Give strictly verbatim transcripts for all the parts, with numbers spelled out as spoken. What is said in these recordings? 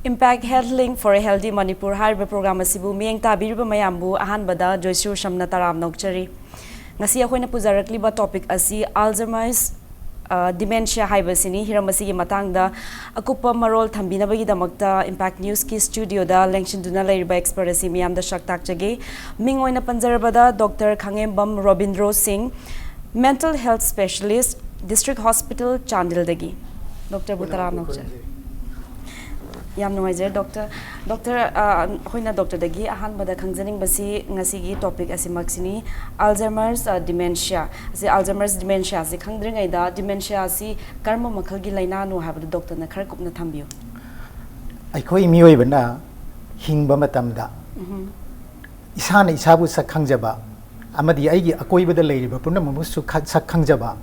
Impact Health Link for a Healthy Manipur ꯍꯥꯏꯔꯤꯕ programme ꯑꯁꯤꯕꯨ ꯃꯤꯠꯌꯦꯡ ꯇꯥꯕꯤꯔꯤꯕ ꯃꯌꯥꯝꯕꯨ ꯑꯍꯥꯟꯕꯗ ꯖꯣꯏꯁꯨ ꯁꯝꯅ ꯇꯔꯥꯝꯅ ꯑꯣꯛꯆꯔꯤ꯫ ꯉꯁꯤ ꯑꯩꯈꯣꯏꯅ ꯄꯨꯖꯔꯛꯂꯤꯕ ꯇꯣꯄꯤꯛ ꯑꯁꯤ Alzheimer's, ꯑ, dementia ꯍꯥꯏꯕꯁꯤꯅꯤ꯫ ꯍꯤꯔꯝ ꯑꯁꯤꯒꯤ ꯃꯇꯥꯡꯗ ꯑꯀꯨꯞꯄ ꯃꯔꯣꯜ ꯊꯝꯕꯤꯅꯕꯒꯤꯗꯃꯛꯇ Impact Newsꯀꯤ ꯁ꯭ꯇꯨꯗꯤꯑꯣꯗ ꯂꯦꯡꯁꯤꯟꯗꯨꯅ ꯂꯩꯔꯤꯕ ꯑꯦꯛꯁꯄꯔꯠ ꯑꯁꯤ ꯃꯤꯌꯥꯝꯗ ꯁꯛ ꯇꯥꯛꯆꯒꯦ꯫ ꯃꯤꯡ ꯑꯣꯏꯅ ꯄꯟꯖꯔꯕꯗ ꯗꯣꯛꯇꯔ ꯈꯥꯉꯦꯝꯕꯝ ꯔꯣꯕꯤꯟꯗ꯭ꯔꯣ ꯁꯤꯡ, Mental Health Specialist, District Hospital ꯆꯥꯟꯗꯦꯜꯗꯒꯤ꯫ ꯗꯣꯛꯇꯔꯕꯨ ꯇꯔꯥꯝꯅ ꯑꯣꯛꯆꯔꯤ꯫ ꯌꯥꯝ ꯅꯨꯡꯉꯥꯏꯖꯔꯦ ꯗꯣꯛꯇꯔ꯫ ꯗꯣꯛꯇꯔ, ꯑ, ꯑꯩꯈꯣꯏꯅ ꯗꯣꯛꯇꯔꯗꯒꯤ ꯑꯍꯥꯟꯕꯗ ꯈꯪꯖꯅꯤꯡꯕꯁꯤ ꯉꯁꯤꯒꯤ ꯇꯣꯄꯤꯛ ꯑꯁꯤꯃꯛꯁꯤꯅꯤ, Alzheimer's, ꯑ, dementia꯫ ꯑꯁꯤ Alzheimer's dementiaꯁꯤ ꯈꯪꯗ꯭ꯔꯤꯉꯩꯗ dementiaꯁꯤ ꯀꯔꯝꯕ ꯃꯈꯜꯒꯤ ꯂꯥꯏꯅꯥꯅꯣ ꯍꯥꯏꯕꯗꯨ ꯗꯣꯛꯇꯔꯅ ꯈꯔ ꯀꯨꯞꯅ ꯊꯝꯕꯤꯌꯨ꯫ ꯑꯩꯈꯣꯏ ꯃꯤꯑꯣꯏꯕꯅ ꯍꯤꯡꯕ ꯃꯇꯝꯗ ꯎꯝꯍꯨꯝ꯫ ꯏꯁꯥꯅ ꯏꯁꯥꯕꯨ ꯁꯛ ꯈꯪꯖꯕ ꯑꯃꯗꯤ ꯑꯩꯒꯤ ꯑꯀꯣꯏꯕꯗ ꯂꯩꯔꯤꯕ ꯄꯨꯝꯅꯃꯛꯄꯨꯁꯨ ꯈ-, ꯁꯛ ꯈꯪꯖꯕ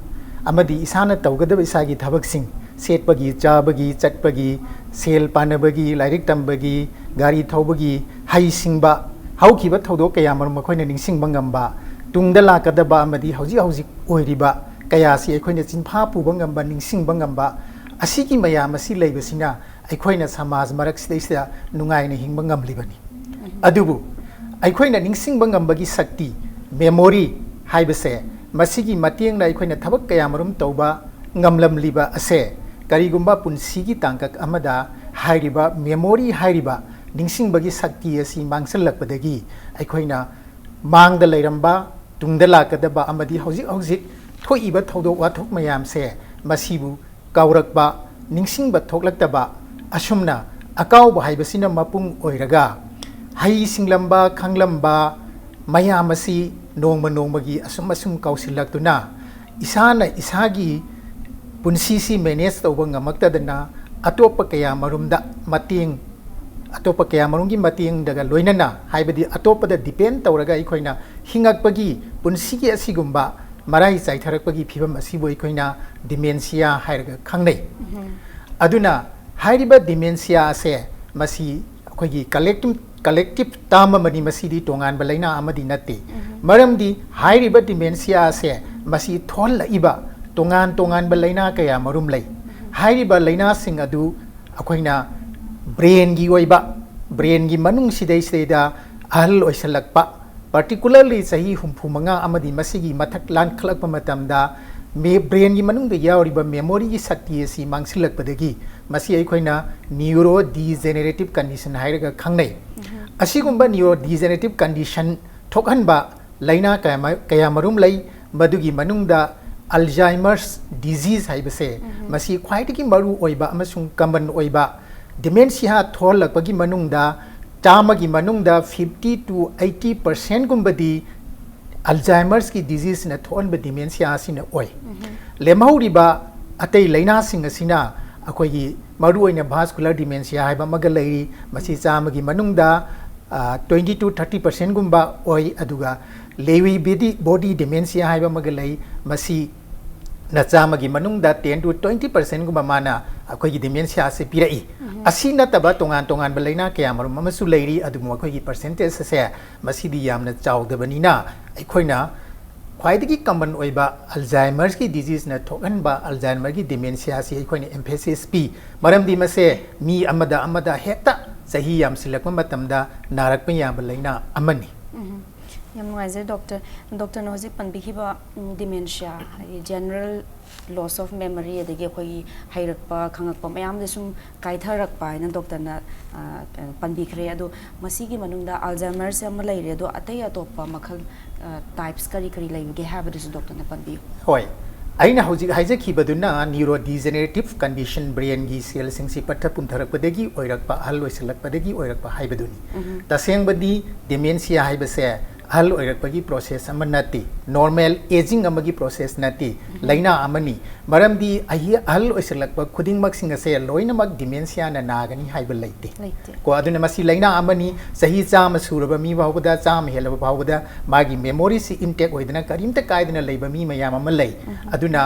ꯑꯃꯗꯤ ꯏꯁꯥꯅ ꯇꯧꯒꯗꯕ ꯏꯁꯥꯒꯤ ꯊꯕꯛꯁꯤꯡ, ꯁꯦꯠꯄꯒꯤ, ꯆꯥꯕꯒꯤ, ꯆꯠꯄꯒꯤ, ꯁꯦꯜ ꯄꯥꯅꯕꯒꯤ, ꯂꯥꯏꯔꯤꯛ ꯇꯝꯕꯒꯤ, ꯒꯥꯔꯤ ꯊꯧꯕꯒꯤ, ꯍꯩꯁꯤꯡꯕ, ꯍꯧꯈꯤꯕ ꯊꯧꯗꯣꯛ ꯀꯌꯥ ꯃꯔꯨꯝ ꯑꯩꯈꯣꯏꯅ ꯅꯤꯡꯁꯤꯡꯕ ꯉꯝꯕ, ꯇꯨꯡꯗ ꯂꯥꯛꯀꯗꯕ ꯑꯃꯗꯤ ꯍꯧꯖꯤꯛ ꯍꯧꯖꯤꯛ ꯑꯣꯏꯔꯤꯕ ꯀꯌꯥꯁꯤ ꯑꯩꯈꯣꯏꯅ ꯆꯤꯟꯐꯥ ꯄꯨꯕ ꯉꯝꯕ, ꯅꯤꯡꯁꯤꯡꯕ ꯉꯝꯕ, ꯑꯁꯤꯒꯤ ꯃꯌꯥꯝ ꯑꯁꯤ ꯂꯩꯕꯁꯤꯅ ꯑꯩꯈꯣꯏꯅ ꯁꯃꯥꯖ ꯃꯔꯛꯁꯤꯗꯩꯁꯤꯗ ꯅꯨꯡꯉꯥꯏꯅ ꯍꯤꯡꯕ ꯉꯝꯂꯤꯕꯅꯤ꯫ ꯑꯗꯨꯕꯨ ꯑꯩꯈꯣꯏꯅ ꯅꯤꯡꯁꯤꯡꯕ ꯉꯝꯕꯒꯤ ꯁꯛꯇꯤ, memory ꯍꯥꯏꯕꯁꯦ, ꯃꯁꯤꯒꯤ ꯃꯇꯦꯡꯅ ꯑꯩꯈꯣꯏꯅ ꯊꯕꯛ ꯀꯌꯥꯃꯔꯨꯝ ꯇꯧꯕ ꯉꯝꯂꯝꯂꯤꯕ ꯑꯁꯦ, ꯀꯔꯤꯒꯨꯝꯕ ꯄꯨꯟꯁꯤꯒꯤ ꯇꯥꯡꯀꯛ ꯑꯃꯗ ꯍꯥꯏꯔꯤꯕ memory ꯍꯥꯏꯔꯤꯕ ꯅꯤꯡꯁꯤꯡꯕꯒꯤ ꯁꯛꯇꯤ ꯑꯁꯤ ꯃꯥꯡꯁꯤꯜꯂꯛꯄꯗꯒꯤ ꯑꯩꯈꯣꯏꯅ ꯃꯥꯡꯗ ꯂꯩꯔꯝꯕ, ꯇꯨꯡꯗ ꯂꯥꯛꯀꯗꯕ ꯑꯃꯗꯤ ꯍꯧꯖꯤꯛ ꯍꯧꯖꯤꯛ ꯊꯣꯛꯏꯕ ꯊꯧꯗꯣꯛ ꯋꯥꯊꯣꯛ ꯃꯌꯥꯝꯁꯦ, ꯃꯁꯤꯕꯨ ꯀꯥꯎꯔꯛꯄ, ꯅꯤꯡꯁꯤꯡꯕ ꯊꯣꯛꯂꯛꯇꯕ, ꯑꯁꯨꯝꯅ ꯑꯀꯥꯎꯕ ꯍꯥꯏꯕꯁꯤꯅ ꯃꯄꯨꯡ ꯑꯣꯏꯔꯒ, ꯍꯩ ꯁꯤꯡꯂꯝꯕ, ꯈꯪꯂꯝꯕ ꯃꯌꯥꯝ ꯑꯁꯤ ꯅꯣꯡꯃ ꯅꯣꯡꯃꯒꯤ ꯑꯁꯨꯝ ꯑꯁꯨꯝ ꯀꯥꯎꯁꯤꯜꯂꯛꯇꯨꯅ, ꯏꯁꯥꯅ ꯏꯁꯥꯒꯤ ꯄꯨꯟꯁꯤꯁꯤ manage ꯇꯧꯕ ꯉꯝꯃꯛꯇꯗꯅ, ꯑꯇꯣꯞꯄ ꯀꯌꯥ ꯃꯔꯨꯝꯗ ꯃꯇꯦꯡ, ꯑꯇꯣꯞꯄ ꯀꯌꯥ ꯃꯔꯨꯝꯒꯤ ꯃꯇꯦꯡꯗꯒ ꯂꯣꯏꯅꯅ, ꯍꯥꯏꯕꯗꯤ ꯑꯇꯣꯞꯄꯗ depend ꯇꯧꯔꯒ ꯑꯩꯈꯣꯏꯅ ꯍꯤꯡꯉꯛꯄꯒꯤ, ꯄꯨꯟꯁꯤꯒꯤ ꯑꯁꯤꯒꯨꯝꯕ ꯃꯔꯥꯏ ꯆꯥꯏꯊꯔꯛꯄꯒꯤ ꯐꯤꯕꯝ ꯑꯁꯤꯕꯨ ꯑꯩꯈꯣꯏꯅ dementia ꯍꯥꯏꯔꯒ ꯈꯪꯅꯩ꯫ ꯎꯝ꯫ ꯑꯗꯨꯅ ꯍꯥꯏꯔꯤꯕ dementia ꯑꯁꯦ, ꯃꯁꯤ ꯑꯩꯈꯣꯏꯒꯤ collective, collective term ꯑꯃꯅꯤ, ꯃꯁꯤꯗꯤ ꯇꯣꯉꯥꯟꯕ ꯂꯥꯏꯅꯥ ꯑꯃꯗꯤ ꯅꯠꯇꯦ꯫ ꯎꯝ꯫ ꯃꯔꯝꯗꯤ ꯍꯥꯏꯔꯤꯕ dementia ꯑꯁꯦ, ꯃꯁꯤ ꯊꯣꯛꯍꯜꯂꯛꯏꯕ ꯇꯣꯉꯥꯟ ꯇꯣꯉꯥꯟꯕ ꯂꯥꯏꯅꯥ ꯀꯌꯥ ꯃꯔꯨꯝ ꯂꯩ꯫ ꯎꯝ꯫ ꯍꯥꯏꯔꯤꯕ ꯂꯥꯏꯅꯥꯁꯤꯡ ꯑꯗꯨ ꯑꯩꯈꯣꯏꯅ ꯕ꯭ꯔꯦꯟꯒꯤ ꯑꯣꯏꯕ, ꯕ꯭ꯔꯦꯟꯒꯤ ꯃꯅꯨꯡꯁꯤꯗꯩꯁꯤꯗꯩꯗ ꯑꯍꯜ ꯑꯣꯏꯁꯜꯂꯛꯄ, ꯄꯥꯔꯇꯤꯀꯨꯂꯔꯂꯤ ꯆꯍꯤ ꯍꯨꯝꯐꯨ ꯃꯉꯥ ꯑꯃꯗꯤ ꯃꯁꯤꯒꯤ ꯃꯊꯛ ꯂꯥꯟꯈꯠꯂꯛꯄ ꯃꯇꯝꯗ ꯃꯤ ꯕ꯭ꯔꯦꯟꯒꯤ ꯃꯅꯨꯡꯗ ꯌꯥꯎꯔꯤꯕ ꯃꯦꯃꯣꯔꯤꯒꯤ ꯁꯛꯇꯤ ꯑꯁꯤ ꯃꯥꯡꯁꯤꯜꯂꯛꯄꯗꯒꯤ ꯃꯁꯤ ꯑꯩꯈꯣꯏꯅ ꯅ꯭ꯌꯨꯔꯣ ꯗꯤꯖꯦꯅꯦꯔꯦꯇꯤꯞ ꯀꯟꯗꯤꯁꯟ ꯍꯥꯏꯔꯒ ꯈꯪꯅꯩ꯫ ꯑꯁꯤꯒꯨꯝꯕ ꯅ꯭ꯌꯨꯔꯣ ꯗꯤꯖꯦꯅꯦꯔꯦꯇꯤꯞ ꯀꯟꯗꯤꯁꯟ ꯊꯣꯛꯍꯟꯕ ꯂꯥꯏꯅꯥ ꯀꯌꯥ ꯃ- ꯀꯌꯥ ꯃꯔꯨꯝ ꯂꯩ꯫ ꯃꯗꯨꯒꯤ ꯃꯅꯨꯡꯗ ꯑꯜꯖꯥꯏꯃꯔꯁ ꯗꯤꯖꯤꯖ ꯍꯥꯏꯕꯁꯦ ꯃꯁꯤ ꯈ꯭ꯋꯥꯏꯗꯒꯤ ꯃꯔꯨ ꯑꯣꯏꯕ ꯑꯃꯁꯨꯡ ꯀꯃꯟ ꯑꯣꯏꯕ ꯗꯤꯃꯦꯟꯁꯤꯌꯥ ꯊꯣꯛꯍꯜꯂꯛꯄꯒꯤ ꯃꯅꯨꯡꯗ ꯆꯥꯝꯃꯒꯤ ꯃꯅꯨꯡꯗ fifty to eighty percent ꯒꯨꯝꯕꯗꯤ ꯑꯜꯖꯥꯏꯃꯔꯁꯀꯤ ꯗꯤꯖꯤꯖꯅ ꯊꯣꯛꯍꯟꯕ ꯗꯤꯃꯦꯟꯁꯤꯌꯥ ꯑꯁꯤꯅ ꯑꯣꯏ꯫ ꯂꯦꯝꯍꯧꯔꯤꯕ ꯑꯇꯩ ꯂꯥꯏꯅꯥꯁꯤꯡ ꯑꯁꯤꯅ ꯑꯩꯈꯣꯏꯒꯤ ꯃꯔꯨꯑꯣꯏꯅ ꯚꯥꯁꯀꯨꯂꯔ ꯗꯤꯃꯦꯟꯁꯤꯌꯥ ꯍꯥꯏꯕ ꯑꯃꯒ ꯂꯩꯔꯤ꯫ ꯃꯁꯤ ꯆꯥꯝꯃꯒꯤ ꯃꯅꯨꯡꯗ twenty to thirty percent ꯒꯨꯝꯕ ꯑꯣꯏ꯫ ꯑꯗꯨꯒ ꯂꯦꯋꯤ ꯕꯤꯗꯤ ꯕꯣꯗꯤ ꯗꯤꯃꯦꯟꯁꯤꯌꯥ ꯍꯥꯏꯕ ꯑꯃꯒ ꯂꯩ꯫ ꯃꯁꯤ ꯅ ꯆꯥꯝꯃꯒꯤ ꯃꯅꯨꯡꯗ ten to twenty percent ꯒꯨꯝꯕ ꯃꯥꯅ ꯑꯩꯈꯣꯏꯒꯤ ꯗꯤꯃꯦꯟꯁꯤꯌꯥ ꯑꯁꯤ ꯄꯤꯔꯛꯏ꯫ ꯑꯁꯤ ꯅꯠꯇꯕ ꯇꯣꯉꯥꯟ ꯇꯣꯉꯥꯟꯕ ꯂꯥꯏꯅꯥ ꯀꯌꯥ ꯃꯔꯨꯝ ꯑꯃꯁꯨ ꯂꯩꯔꯤ, ꯑꯗꯨꯕꯨ ꯃꯈꯣꯏꯒꯤ ꯄꯔꯁꯦꯟꯇꯦꯖ ꯑꯁꯦ ꯃꯁꯤꯗꯤ ꯌꯥꯝꯅ ꯆꯥꯎꯗꯕꯅꯤꯅ ꯑꯩꯈꯣꯏꯅ ꯈ꯭ꯋꯥꯏꯗꯒꯤ ꯀꯃꯟ ꯑꯣꯏꯕ ꯑꯜꯖꯥꯏꯃꯔꯁꯀꯤ ꯗꯤꯖꯤꯖꯅ ꯊꯣꯛꯍꯟꯕ ꯑꯜꯖꯥꯏꯃꯔꯒꯤ ꯗꯤꯃꯦꯟꯁꯤꯌꯥ ꯑꯁꯤ ꯑꯩꯈꯣꯏꯅ ꯑꯦꯝꯐꯦꯁꯤꯁ ꯄꯤ꯫ ꯃꯔꯝꯗꯤ ꯃꯁꯦ ꯃꯤ ꯑꯃꯗ ꯑꯃꯗ ꯍꯦꯛꯇ ꯆꯍꯤ ꯌꯥꯝꯁꯤꯜꯂꯛꯄ ꯃꯇꯝꯗ ꯅꯥꯔꯛꯄ ꯌꯥꯕ ꯂꯥꯏꯅꯥ ꯑꯃꯅꯤ꯫ ꯎꯝ꯫ ꯌꯥꯝ ꯅꯨꯡꯉꯥꯏꯖꯔꯦ ꯗꯣꯛꯇꯔ꯫ ꯗꯣꯛꯇꯔꯅ ꯍꯧꯖꯤꯛ ꯄꯟꯕꯤꯈꯤꯕ, ꯎꯝ, ꯗꯤꯃꯦꯟꯁꯤꯌꯥ, ꯍꯥꯏꯗꯤ ꯖꯦꯅꯔꯦꯜ ꯂꯣꯁ ꯑꯣꯐ ꯃꯦꯃꯣꯔꯤ, ꯑꯗꯒꯤ ꯑꯩꯈꯣꯏꯒꯤ ꯍꯩꯔꯛꯄ ꯈꯪꯉꯛꯄ ꯃꯌꯥꯝꯗ ꯁꯨꯝ ꯀꯥꯏꯊꯔꯛꯄ ꯍꯥꯏꯅ ꯗꯣꯛꯇꯔꯅ, ꯑ, ꯄꯟꯕꯤꯈ꯭ꯔꯦ꯫ ꯑꯗꯣ ꯃꯁꯤꯒꯤ ꯃꯅꯨꯡꯗ ꯑꯜꯖꯥꯏꯃꯔꯁ ꯑꯃ ꯂꯩꯔꯦ, ꯑꯗꯣ ꯑꯇꯩ ꯑꯇꯣꯞꯄ ꯃꯈꯜ, ꯑ, ꯇꯥꯏꯞꯁ ꯀꯔꯤ ꯀꯔꯤ ꯂꯩꯕꯒꯦ ꯍꯥꯏꯕꯗꯨꯁꯨ ꯗꯣꯛꯇꯔꯅ ꯄꯟꯕꯤꯌꯨ꯫ ꯍꯣꯏ, ꯑꯩꯅ ꯍꯧꯖꯤꯛ ꯍꯥꯏꯖꯈꯤꯕꯗꯨꯅ ꯅ꯭ꯌꯨꯔꯣ ꯗꯤꯖꯦꯅꯦꯔꯦꯇꯤꯞ ꯀꯟꯗꯤꯁꯟ, ꯕ꯭ꯔꯦꯟꯒꯤ ꯁꯦꯜꯁꯤꯡꯁꯤ ꯄꯠꯊ ꯄꯨꯝꯊꯔꯛꯄꯗꯒꯤ ꯑꯣꯏꯔꯛꯄ, ꯑꯍꯜ ꯑꯣꯏꯁꯤꯜꯂꯛꯄꯗꯒꯤ ꯑꯣꯏꯔꯛꯄ ꯍꯥꯏꯕꯗꯨꯅꯤ꯫ ꯇꯁꯦꯡꯕꯗꯤ ꯗꯤꯃꯦꯟꯁꯤꯌꯥ ꯍꯥꯏꯕꯁꯦ ꯑꯍꯜ ꯑꯣꯏꯔꯛꯄꯒꯤ ꯄ꯭ꯔꯣꯁꯦꯁ ꯑꯃ ꯅꯠꯇꯦ, ꯅꯣꯔꯃꯦꯜ ꯑꯦꯖꯤꯡ ꯑꯃꯒꯤ ꯄ꯭ꯔꯣꯁꯦꯁ ꯅꯠꯇꯦ, ꯂꯥꯏꯅꯥ ꯑꯃꯅꯤ꯫ ꯃꯔꯝꯗꯤ ꯑꯍꯤ-, ꯑꯍꯜ ꯑꯣꯏꯁꯤꯜꯂꯛꯄ ꯈꯨꯗꯤꯡꯃꯛꯁꯤꯡ ꯑꯁꯦ ꯂꯣꯏꯅꯃꯛ ꯗꯤꯃꯦꯟꯁꯤꯌꯥꯅ ꯅꯥꯒꯅꯤ ꯍꯥꯏꯕ ꯂꯩꯇꯦ꯫ ꯂꯩꯇꯦ꯫ ꯀꯣ, ꯑꯗꯨꯅ ꯃꯁꯤ ꯂꯥꯏꯅꯥ ꯑꯃꯅꯤ꯫ ꯆꯍꯤ ꯆꯥꯝꯃ ꯁꯨꯔꯕ ꯃꯤ ꯐꯥꯎꯕꯗ, ꯆꯥꯝꯃ ꯍꯦꯜꯂꯕ ꯐꯥꯎꯕꯗ ꯃꯥꯒꯤ ꯃꯦꯃꯣꯔꯤꯁꯤ ꯏꯟꯇꯦꯛ ꯑꯣꯏꯗꯅ ꯀꯔꯤꯝꯇ ꯀꯥꯏꯗꯅ ꯂꯩꯕ ꯃꯤ ꯃꯌꯥꯝ ꯑꯃ ꯂꯩ꯫ ꯑꯗꯨꯅ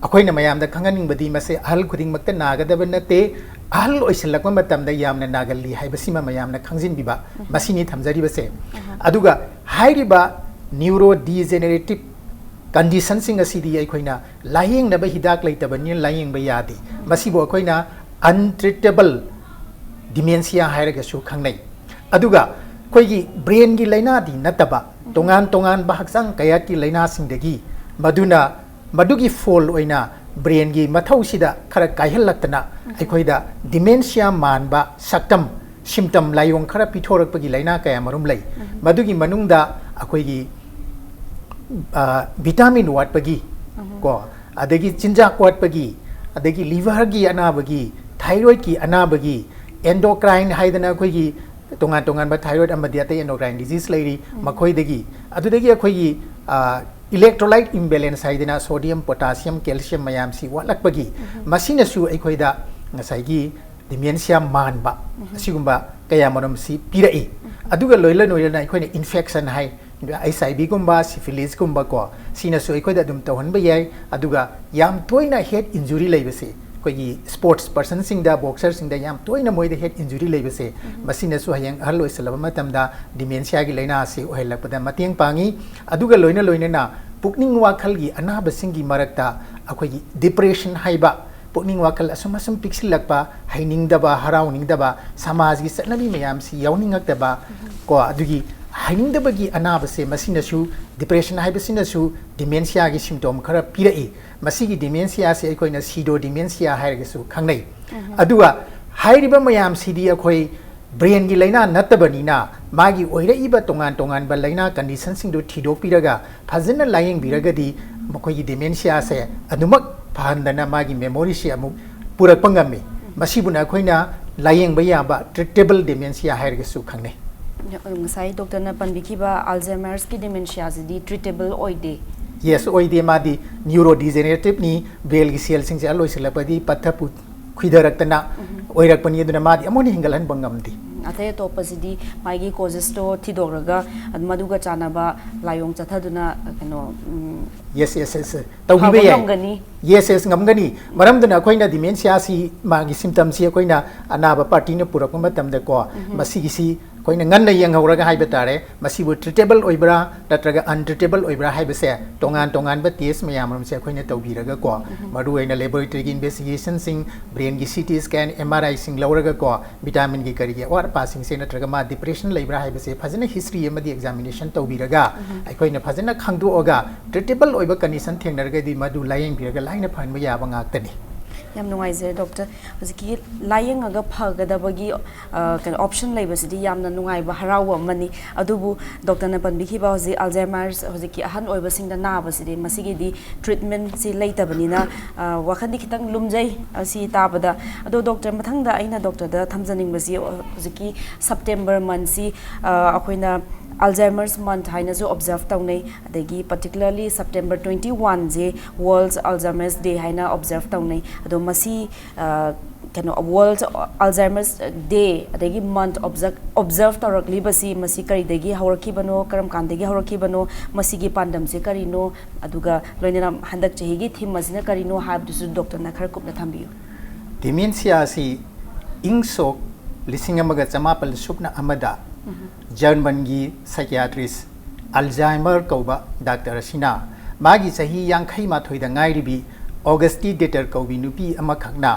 ꯑꯩꯈꯣꯏꯅ ꯃꯌꯥꯝꯗ ꯈꯪꯍꯟꯅꯤꯡꯕꯗꯤ ꯃꯁꯦ ꯑꯍꯜ ꯈꯨꯗꯤꯡꯃꯛꯇ ꯅꯥꯒꯗꯕ ꯅꯠꯇꯦ, ꯑꯍꯜ ꯑꯣꯏꯁꯤꯜꯂꯛꯄ ꯃꯇꯝꯗ ꯌꯥꯝꯅ ꯅꯥꯒꯜꯂꯤ ꯍꯥꯏꯕꯁꯤꯃ ꯃꯌꯥꯝꯅ ꯈꯪꯖꯤꯟꯕꯤꯕ, ꯃꯁꯤꯅꯤ ꯊꯝꯖꯔꯤꯕꯁꯦ꯫ ꯑꯗꯨꯒ ꯍꯥꯏꯔꯤꯕ ꯅ꯭ꯌꯨꯔꯣ ꯗꯤꯖꯦꯅꯦꯔꯦꯇꯤꯞ ꯀꯟꯗꯤꯁꯟꯁꯤꯡ ꯑꯁꯤꯗꯤ ꯑꯩꯈꯣꯏꯅ ꯂꯥꯌꯦꯡꯅꯕ ꯍꯤꯗꯥꯛ ꯂꯩꯇꯕꯅꯤꯅ ꯂꯥꯌꯦꯡꯕ ꯌꯥꯗꯦ꯫ ꯃꯁꯤꯕꯨ ꯑꯩꯈꯣꯏꯅ ꯑꯟꯇ꯭ꯔꯤꯇꯦꯕꯜ ꯗꯤꯃꯦꯟꯁꯤꯌꯥ ꯍꯥꯏꯔꯒꯁꯨ ꯈꯪꯅꯩ꯫ ꯑꯗꯨꯒ ꯑꯩꯈꯣꯏꯒꯤ ꯕ꯭ꯔꯦꯟꯒꯤ ꯂꯥꯏꯅꯥꯗꯤ ꯅꯠꯇꯕ ꯇꯣꯉꯥꯟ ꯇꯣꯉꯥꯟꯕ ꯍꯛꯆꯥꯡ ꯀꯌꯥꯠꯀꯤ ꯂꯥꯏꯅꯥꯁꯤꯡꯗꯒꯤ ꯃꯗꯨꯅ ꯃꯗꯨꯒꯤ ꯐꯣꯜ ꯑꯣꯏꯅ ꯕ꯭ꯔꯦꯟꯒꯤ ꯃꯊꯧꯁꯤꯗ ꯈꯔ ꯀꯥꯏꯍꯜꯂꯛꯇꯅ ꯑꯩꯈꯣꯏꯗ ꯗꯤꯃꯦꯟꯁꯤꯌꯥ ꯃꯥꯟꯕ ꯁꯛꯇꯝ, ꯁꯤꯝꯇꯝ, ꯂꯥꯏꯑꯣꯡ ꯈꯔ ꯄꯤꯊꯣꯔꯛꯄꯒꯤ ꯂꯥꯏꯅꯥ ꯀꯌꯥ ꯃꯔꯨꯝ ꯂꯩ꯫ ꯃꯗꯨꯒꯤ ꯃꯅꯨꯡꯗ ꯑꯩꯈꯣꯏꯒꯤ ꯚꯤꯇꯥꯃꯤꯟ ꯋꯥꯠꯄꯒꯤ ꯀꯣ, ꯑꯗꯒꯤ ꯆꯤꯟꯖꯥꯛ ꯋꯥꯠꯄꯒꯤ, ꯑꯗꯒꯤ ꯂꯤꯚꯔꯒꯤ ꯑꯅꯥꯕꯒꯤ, ꯊꯥꯏꯔꯣꯏꯗꯀꯤ ꯑꯅꯥꯕꯒꯤ, ꯑꯦꯟꯗꯣꯀ꯭ꯔꯥꯏꯟ ꯍꯥꯏꯗꯅ ꯑꯩꯈꯣꯏꯒꯤ ꯇꯣꯉꯥꯟ ꯇꯣꯉꯥꯟꯕ ꯊꯥꯏꯔꯣꯏꯗ ꯑꯃꯗꯤ ꯑꯇꯩ ꯑꯦꯟꯗꯣꯀ꯭ꯔꯥꯏꯟ ꯗꯤꯖꯤꯁ ꯂꯩꯔꯤ꯫ ꯃꯈꯣꯏꯗꯒꯤ, ꯑꯗꯨꯗꯒꯤ ꯑꯩꯈꯣꯏꯒꯤ ꯏꯂꯦꯛꯇ꯭ꯔꯣꯂꯥꯏꯠ ꯏꯝꯕꯦꯂꯦꯟꯁ ꯍꯥꯏꯗꯅ ꯁꯣꯗꯤꯌꯝ, ꯄꯣꯇꯥꯁꯤꯌꯝ, ꯀꯦꯜꯁꯤꯌꯝ ꯃꯌꯥꯝꯁꯤ ꯋꯥꯠꯂꯛꯄꯒꯤ ꯃꯁꯤꯅꯁꯨ ꯑꯩꯈꯣꯏꯗ ꯉꯁꯥꯏꯒꯤ ꯗꯤꯃꯦꯟꯁꯤꯌꯥ ꯃꯥꯟꯕ ꯑꯁꯤꯒꯨꯝꯕ ꯀꯌꯥ ꯃꯔꯨꯝꯁꯤ ꯄꯤꯔꯛꯏ꯫ ꯑꯗꯨꯒ ꯂꯣꯏꯅ ꯂꯣꯏꯅꯅ ꯑꯩꯈꯣꯏꯅ ꯏꯟꯐꯦꯛꯁꯟ ꯍꯥꯏ, ꯑꯩꯆ ꯑꯥꯏ ꯚꯤꯒꯨꯝꯕ, ꯁꯤꯐꯤꯂꯤꯁꯀꯨꯝꯕ ꯀꯣ, ꯁꯤꯅꯁꯨ ꯑꯩꯈꯣꯏꯗ ꯑꯗꯨꯝ ꯇꯧꯍꯟꯕ ꯌꯥꯏ꯫ ꯑꯗꯨꯒ ꯌꯥꯝ ꯇꯣꯏꯅ ꯍꯦꯗ ꯏꯟꯖꯨꯔꯤ ꯂꯩꯕꯁꯤ ꯑꯩꯈꯣꯏꯒꯤ ꯁ꯭ꯄꯣꯔꯠꯁ ꯄꯔꯁꯟꯁꯤꯡꯗ, ꯕꯣꯛꯁꯔꯁꯤꯡꯗ ꯌꯥꯝ ꯇꯣꯏꯅ ꯃꯣꯏꯗ ꯍꯦꯗ ꯏꯟꯖꯨꯔꯤ ꯂꯩꯕꯁꯦ ꯃꯁꯤꯅꯁꯨ ꯍꯌꯦꯡ ꯑꯍꯜ ꯑꯣꯏꯁꯜꯂꯕ ꯃꯇꯝꯗ ꯗꯤꯃꯦꯟꯁꯤꯌꯥꯒꯤ ꯂꯥꯏꯅꯥ ꯑꯁꯤ ꯑꯣꯏꯍꯜꯂꯛꯄꯗ ꯃꯇꯦꯡ ꯄꯥꯡꯉꯤ꯫ ꯑꯗꯨꯒ ꯂꯣꯏꯅ ꯂꯣꯏꯅꯅ ꯄꯨꯛꯅꯤꯡ ꯋꯥꯈꯜꯒꯤ ꯑꯅꯥꯕꯁꯤꯡꯒꯤ ꯃꯔꯛꯇ ꯑꯩꯈꯣꯏꯒꯤ ꯗꯤꯄ꯭ꯔꯦꯁꯟ ꯍꯥꯏꯕ, ꯄꯨꯛꯅꯤꯡ ꯋꯥꯈꯜ ꯑꯁꯨꯝ ꯑꯁꯨꯝ ꯄꯤꯛꯁꯤꯜꯂꯛꯄ, ꯍꯩꯅꯤꯡꯗꯕ, ꯍꯔꯥꯎꯅꯤꯡꯗꯕ, ꯁꯃꯥꯖꯒꯤ ꯆꯠꯅꯕꯤ ꯃꯌꯥꯝꯁꯤ ꯌꯥꯎꯅꯤꯡꯉꯛꯇꯕ ꯀꯣ, ꯑꯗꯨꯒꯤ ꯍꯩꯅꯤꯡꯗꯕꯒꯤ ꯑꯅꯥꯕꯁꯦ ꯃꯁꯤꯅꯁꯨ, ꯗꯤꯄ꯭ꯔꯦꯁꯟ ꯍꯥꯏꯕꯁꯤꯅꯁꯨ ꯗꯤꯃꯦꯟꯁꯤꯌꯥꯒꯤ ꯁꯤꯝꯇꯣꯝ ꯈꯔ ꯄꯤꯔꯛꯏ꯫ ꯃꯁꯤꯒꯤ ꯗꯤꯃꯦꯟꯁꯤꯌꯥꯁꯦ ꯑꯩꯈꯣꯏꯅ ꯁꯤꯗꯣ ꯗꯤꯃꯦꯟꯁꯤꯌꯥ ꯍꯥꯏꯔꯒꯁꯨ ꯈꯪꯅꯩ꯫ ꯑꯗꯨꯒ ꯍꯥꯏꯔꯤꯕ ꯃꯌꯥꯝꯁꯤꯗꯤ ꯑꯩꯈꯣꯏ ꯕ꯭ꯔꯦꯟꯒꯤ ꯂꯥꯏꯅꯥ ꯅꯠꯇꯕꯅꯤꯅ ꯃꯥꯒꯤ ꯑꯣꯏꯔꯛꯏꯕ ꯇꯣꯉꯥꯟ ꯇꯣꯉꯥꯟꯕ ꯂꯥꯏꯅꯥ ꯀꯟꯗꯤꯁꯟꯁꯤꯡꯗꯨ ꯊꯤꯗꯣꯛꯄꯤꯔꯒ ꯐꯖꯅ ꯂꯥꯌꯦꯡꯕꯤꯔꯒꯗꯤ ꯃꯈꯣꯏꯒꯤ ꯗꯤꯃꯦꯟꯁꯤꯌꯥꯁꯦ ꯑꯗꯨꯃꯛ ꯐꯍꯟꯗꯅ ꯃꯥꯒꯤ ꯃꯦꯃꯣꯔꯤꯁꯤ ꯑꯃꯨꯛ ꯄꯨꯔꯛꯄ ꯉꯝꯃꯤ꯫ ꯃꯁꯤꯕꯨꯅ ꯑꯩꯈꯣꯏꯅ ꯂꯥꯌꯦꯡꯕ ꯌꯥꯕ ꯇ꯭ꯔꯤꯇꯦꯕꯜ ꯗꯤꯃꯦꯟꯁꯤꯌꯥ ꯍꯥꯏꯔꯒꯁꯨ ꯈꯪꯅꯩ꯫ ꯉꯁꯥꯏ ꯗꯣꯛꯇꯔꯅ ꯄꯟꯕꯤꯈꯤꯕ ꯑꯜꯖꯩꯃꯔꯁꯀꯤ ꯗꯤꯃꯦꯟꯁꯤꯌꯥꯁꯤꯗꯤ ꯇ꯭ꯔꯤꯇꯦꯕꯜ ꯑꯣꯏꯗꯦ꯫ ꯌꯦꯁ, ꯑꯣꯏꯗꯦ꯫ ꯃꯥꯗꯤ ꯅ꯭ꯌꯨꯔꯣ ꯗꯤꯖꯦꯅꯦꯔꯦꯇꯤꯞꯅꯤ, ꯕ꯭ꯔꯦꯟꯒꯤ ꯁꯦꯜꯁꯤꯡꯁꯦ ꯑꯍꯜ ꯑꯣꯏꯁꯤꯜꯂꯛꯄꯗꯤ ꯄꯠꯊ ꯄꯨ ꯈꯨꯏꯊꯔꯛꯇꯅ ꯑꯣꯏꯔꯛꯄꯅꯤ꯫ ꯑꯗꯨꯅ ꯃꯥꯗꯤ ꯑꯃꯨꯛ ꯍꯦꯟꯅ ꯍꯦꯟꯒꯠꯍꯟꯕ ꯉꯝꯗꯦ꯫ ꯑꯇꯩ ꯑꯇꯣꯞꯄꯁꯤꯗꯤ ꯃꯥꯒꯤ ꯀꯣꯖꯦꯁꯇꯣ ꯊꯤꯗꯣꯛꯂꯒ ꯃꯗꯨꯒ ꯆꯥꯟꯅꯕ ꯂꯥꯏꯑꯣꯡ ꯆꯠꯊꯗꯨꯅ ꯀꯩꯅꯣ, ꯎꯝ, ꯌꯦꯁ, ꯌꯦꯁ, ꯌꯦꯁ, ꯇꯧꯕꯤꯕ ꯐꯕ ꯌꯥꯏ꯫ ꯉꯝꯒꯅꯤ꯫ ꯌꯦꯁ, ꯌꯦꯁ, ꯉꯝꯒꯅꯤ꯫ ꯃꯔꯝꯗꯨꯅ ꯑꯩꯈꯣꯏꯅ ꯗꯤꯃꯦꯟꯁꯤꯌꯥꯁꯤ, ꯃꯥꯒꯤ ꯁꯤꯝꯇꯝꯁꯤ ꯑꯩꯈꯣꯏꯅ ꯑꯅꯥꯕ ꯄꯥꯔꯇꯤꯅ ꯄꯨꯔꯛꯄ ꯃꯇꯝꯗꯀꯣ, ꯃꯁꯤꯒꯤꯁꯤ ꯑꯩꯈꯣꯏꯅ ꯉꯟꯅ ꯌꯦꯡꯍꯧꯔꯒ ꯍꯥꯏꯕ ꯇꯥꯔꯦ, ꯃꯁꯤꯕꯨ ꯇ꯭ꯔꯤꯇꯦꯕꯜ ꯑꯣꯏꯕ꯭ꯔꯥ ꯅꯠꯇ꯭ꯔꯒ ꯑꯟꯇ꯭ꯔꯤꯇꯦꯕꯜ ꯑꯣꯏꯕ꯭ꯔꯥ ꯍꯥꯏꯕꯁꯦ ꯇꯣꯉꯥꯟ ꯇꯣꯉꯥꯟꯕ ꯇꯦꯁ ꯃꯌꯥꯝ ꯑꯃꯁꯦ ꯑꯩꯈꯣꯏꯅ ꯇꯧꯕꯤꯔꯒꯀꯣ, ꯃꯔꯨꯑꯣꯏꯅ ꯂꯦꯕꯣꯔꯦꯇꯔꯤꯒꯤ ꯏꯟꯚꯦꯁꯇꯤꯒꯦꯁꯟꯁꯤꯡ, ꯕ꯭ꯔꯦꯟꯒꯤ C T scan, M R ꯑꯥꯏꯁꯤꯡ ꯂꯧꯔꯒꯀꯣ, ꯚꯤꯇꯥꯃꯤꯟꯒꯤ ꯀꯔꯤꯒꯤ ꯑꯋꯥꯠ ꯑꯄꯥꯁꯤꯡꯁꯦ ꯅꯠꯇ꯭ꯔꯒ ꯃꯥ ꯗꯤꯄ꯭ꯔꯦꯁꯟ ꯂꯩꯕ꯭ꯔꯥ ꯍꯥꯏꯕꯁꯦ ꯐꯖꯅ ꯍꯤꯁꯇ꯭ꯔꯤ ꯑꯃꯗꯤ ꯑꯦꯛꯖꯥꯃꯤꯅꯦꯁꯟ ꯇꯧꯕꯤꯔꯒ, ꯑꯩꯈꯣꯏꯅ ꯐꯖꯅ ꯈꯪꯗꯣꯛꯑꯒ ꯇ꯭ꯔꯤꯇꯦꯕꯜ ꯑꯣꯏꯕ ꯀꯟꯗꯤꯁꯟ ꯊꯦꯡꯅꯔꯒꯗꯤ ꯃꯗꯨ ꯂꯥꯌꯦꯡꯕꯤꯔꯒ ꯂꯥꯏꯅ ꯐꯍꯟꯕ ꯌꯥꯕ ꯉꯥꯛꯇꯅꯤ꯫ ꯌꯥꯝ ꯅꯨꯡꯉꯥꯏꯖꯔꯦ ꯗꯣꯛꯇꯔ꯫ ꯍꯧꯖꯤꯛꯀꯤ ꯂꯥꯏꯌꯦꯡꯉꯒ ꯐꯒꯗꯕꯒꯤ, ꯑ, ꯀꯩꯅꯣ, ꯑꯣꯞꯁꯟ ꯂꯩꯕꯁꯤꯗꯤ ꯌꯥꯝꯅ ꯅꯨꯡꯉꯥꯏꯕ, ꯍꯔꯥꯎꯕ ꯑꯃꯅꯤ꯫ ꯑꯗꯨꯕꯨ ꯗꯣꯛꯇꯔꯅ ꯄꯟꯕꯤꯈꯤꯕ ꯍꯧꯖꯤꯛ ꯑꯜꯖꯥꯏꯃꯔꯁ, ꯍꯧꯖꯤꯛꯀꯤ ꯑꯍꯟ ꯑꯣꯏꯕꯁꯤꯡꯗ ꯅꯥꯕꯁꯤꯗꯤ, ꯃꯁꯤꯒꯤꯗꯤ ꯇ꯭ꯔꯤꯠꯃꯦꯟꯁꯤ ꯂꯩꯇꯕꯅꯤꯅ, ꯑ, ꯋꯥꯈꯜꯗꯤ ꯈꯤꯇꯪ ꯂꯨꯝꯖꯩ ꯑꯁꯤ ꯇꯥꯕꯗ꯫ ꯑꯗꯣ ꯗꯣꯛꯇꯔ, ꯃꯊꯪꯗ ꯑꯩꯅ ꯗꯣꯛꯇꯔꯗ ꯊꯝꯖꯅꯤꯡꯕꯁꯤ, ꯑ, ꯍꯧꯖꯤꯛꯀꯤ ꯁꯦꯞꯇꯦꯝꯕꯔ ꯃꯟꯁꯤ, ꯑ, ꯑꯩꯈꯣꯏꯅ Alzheimer's Month ꯍꯥꯏꯅꯁꯨ ꯑꯣꯕꯖꯔꯞ ꯇꯧꯅꯩ, ꯑꯗꯒꯤ ꯄꯥꯔꯇꯤꯀꯨꯂꯔꯂꯤ ꯁꯦꯞꯇꯦꯝꯕꯔ ꯇ꯭ꯋꯦꯟꯇꯤ ꯋꯥꯟꯁꯦ World Alzheimer's Day ꯍꯥꯏꯅ ꯑꯣꯕꯖꯔꯞ ꯇꯧꯅꯩ꯫ ꯑꯗꯣ ꯃꯁꯤ, ꯑ, ꯀꯩꯅꯣ, ꯋꯥꯔꯜ ꯑꯜꯖꯥꯏꯃꯔꯁ ꯗꯦ ꯑꯗꯒꯤ ꯃꯟꯊ ꯑꯣꯕꯖꯔꯞ ꯇꯧꯔꯛꯂꯤꯕꯁꯤ, ꯃꯁꯤ ꯀꯔꯤꯗꯒꯤ ꯍꯧꯔꯛꯈꯤꯕꯅꯣ, ꯀꯔꯝ ꯀꯥꯟꯗꯒꯤ ꯍꯧꯔꯛꯈꯤꯕꯅꯣ, ꯃꯁꯤꯒꯤ ꯄꯥꯟꯗꯝꯁꯦ ꯀꯔꯤꯅꯣ, ꯑꯗꯨꯒ ꯂꯣꯏꯅꯅ ꯍꯟꯗꯛ ꯆꯍꯤꯒꯤ ꯊꯤꯝ ꯑꯁꯤꯅ ꯀꯔꯤꯅꯣ ꯍꯥꯏꯕꯗꯨꯁꯨ ꯗꯣꯛꯇꯔꯅ ꯈꯔ ꯀꯨꯞꯅ ꯊꯝꯕꯤꯌꯨ꯫ ꯗꯤꯃꯦꯟꯁꯤꯌꯥ ꯑꯁꯤ ꯏꯪ ꯁꯣꯛ ꯂꯤꯁꯤꯡ ꯑꯃꯒ ꯆꯃꯥꯄꯜ ꯁꯨꯞꯅ ꯑꯃꯗ ꯖꯔꯃꯟꯒꯤ ꯁꯥꯏꯀꯤꯌꯥꯇ꯭ꯔꯤꯁ ꯑꯜꯖꯥꯏꯃꯔ ꯀꯧꯕ ꯗꯥꯛꯇꯔ ꯑꯁꯤꯅ ꯃꯥꯒꯤ ꯆꯍꯤ ꯌꯥꯡꯈꯩ ꯃꯥꯊꯣꯏꯗ ꯉꯥꯏꯔꯤꯕꯤ ꯑꯣꯒꯁꯇꯤ ꯗꯦꯇꯔ ꯀꯧꯕꯤ ꯅꯨꯄꯤ ꯑꯃꯈꯛꯅ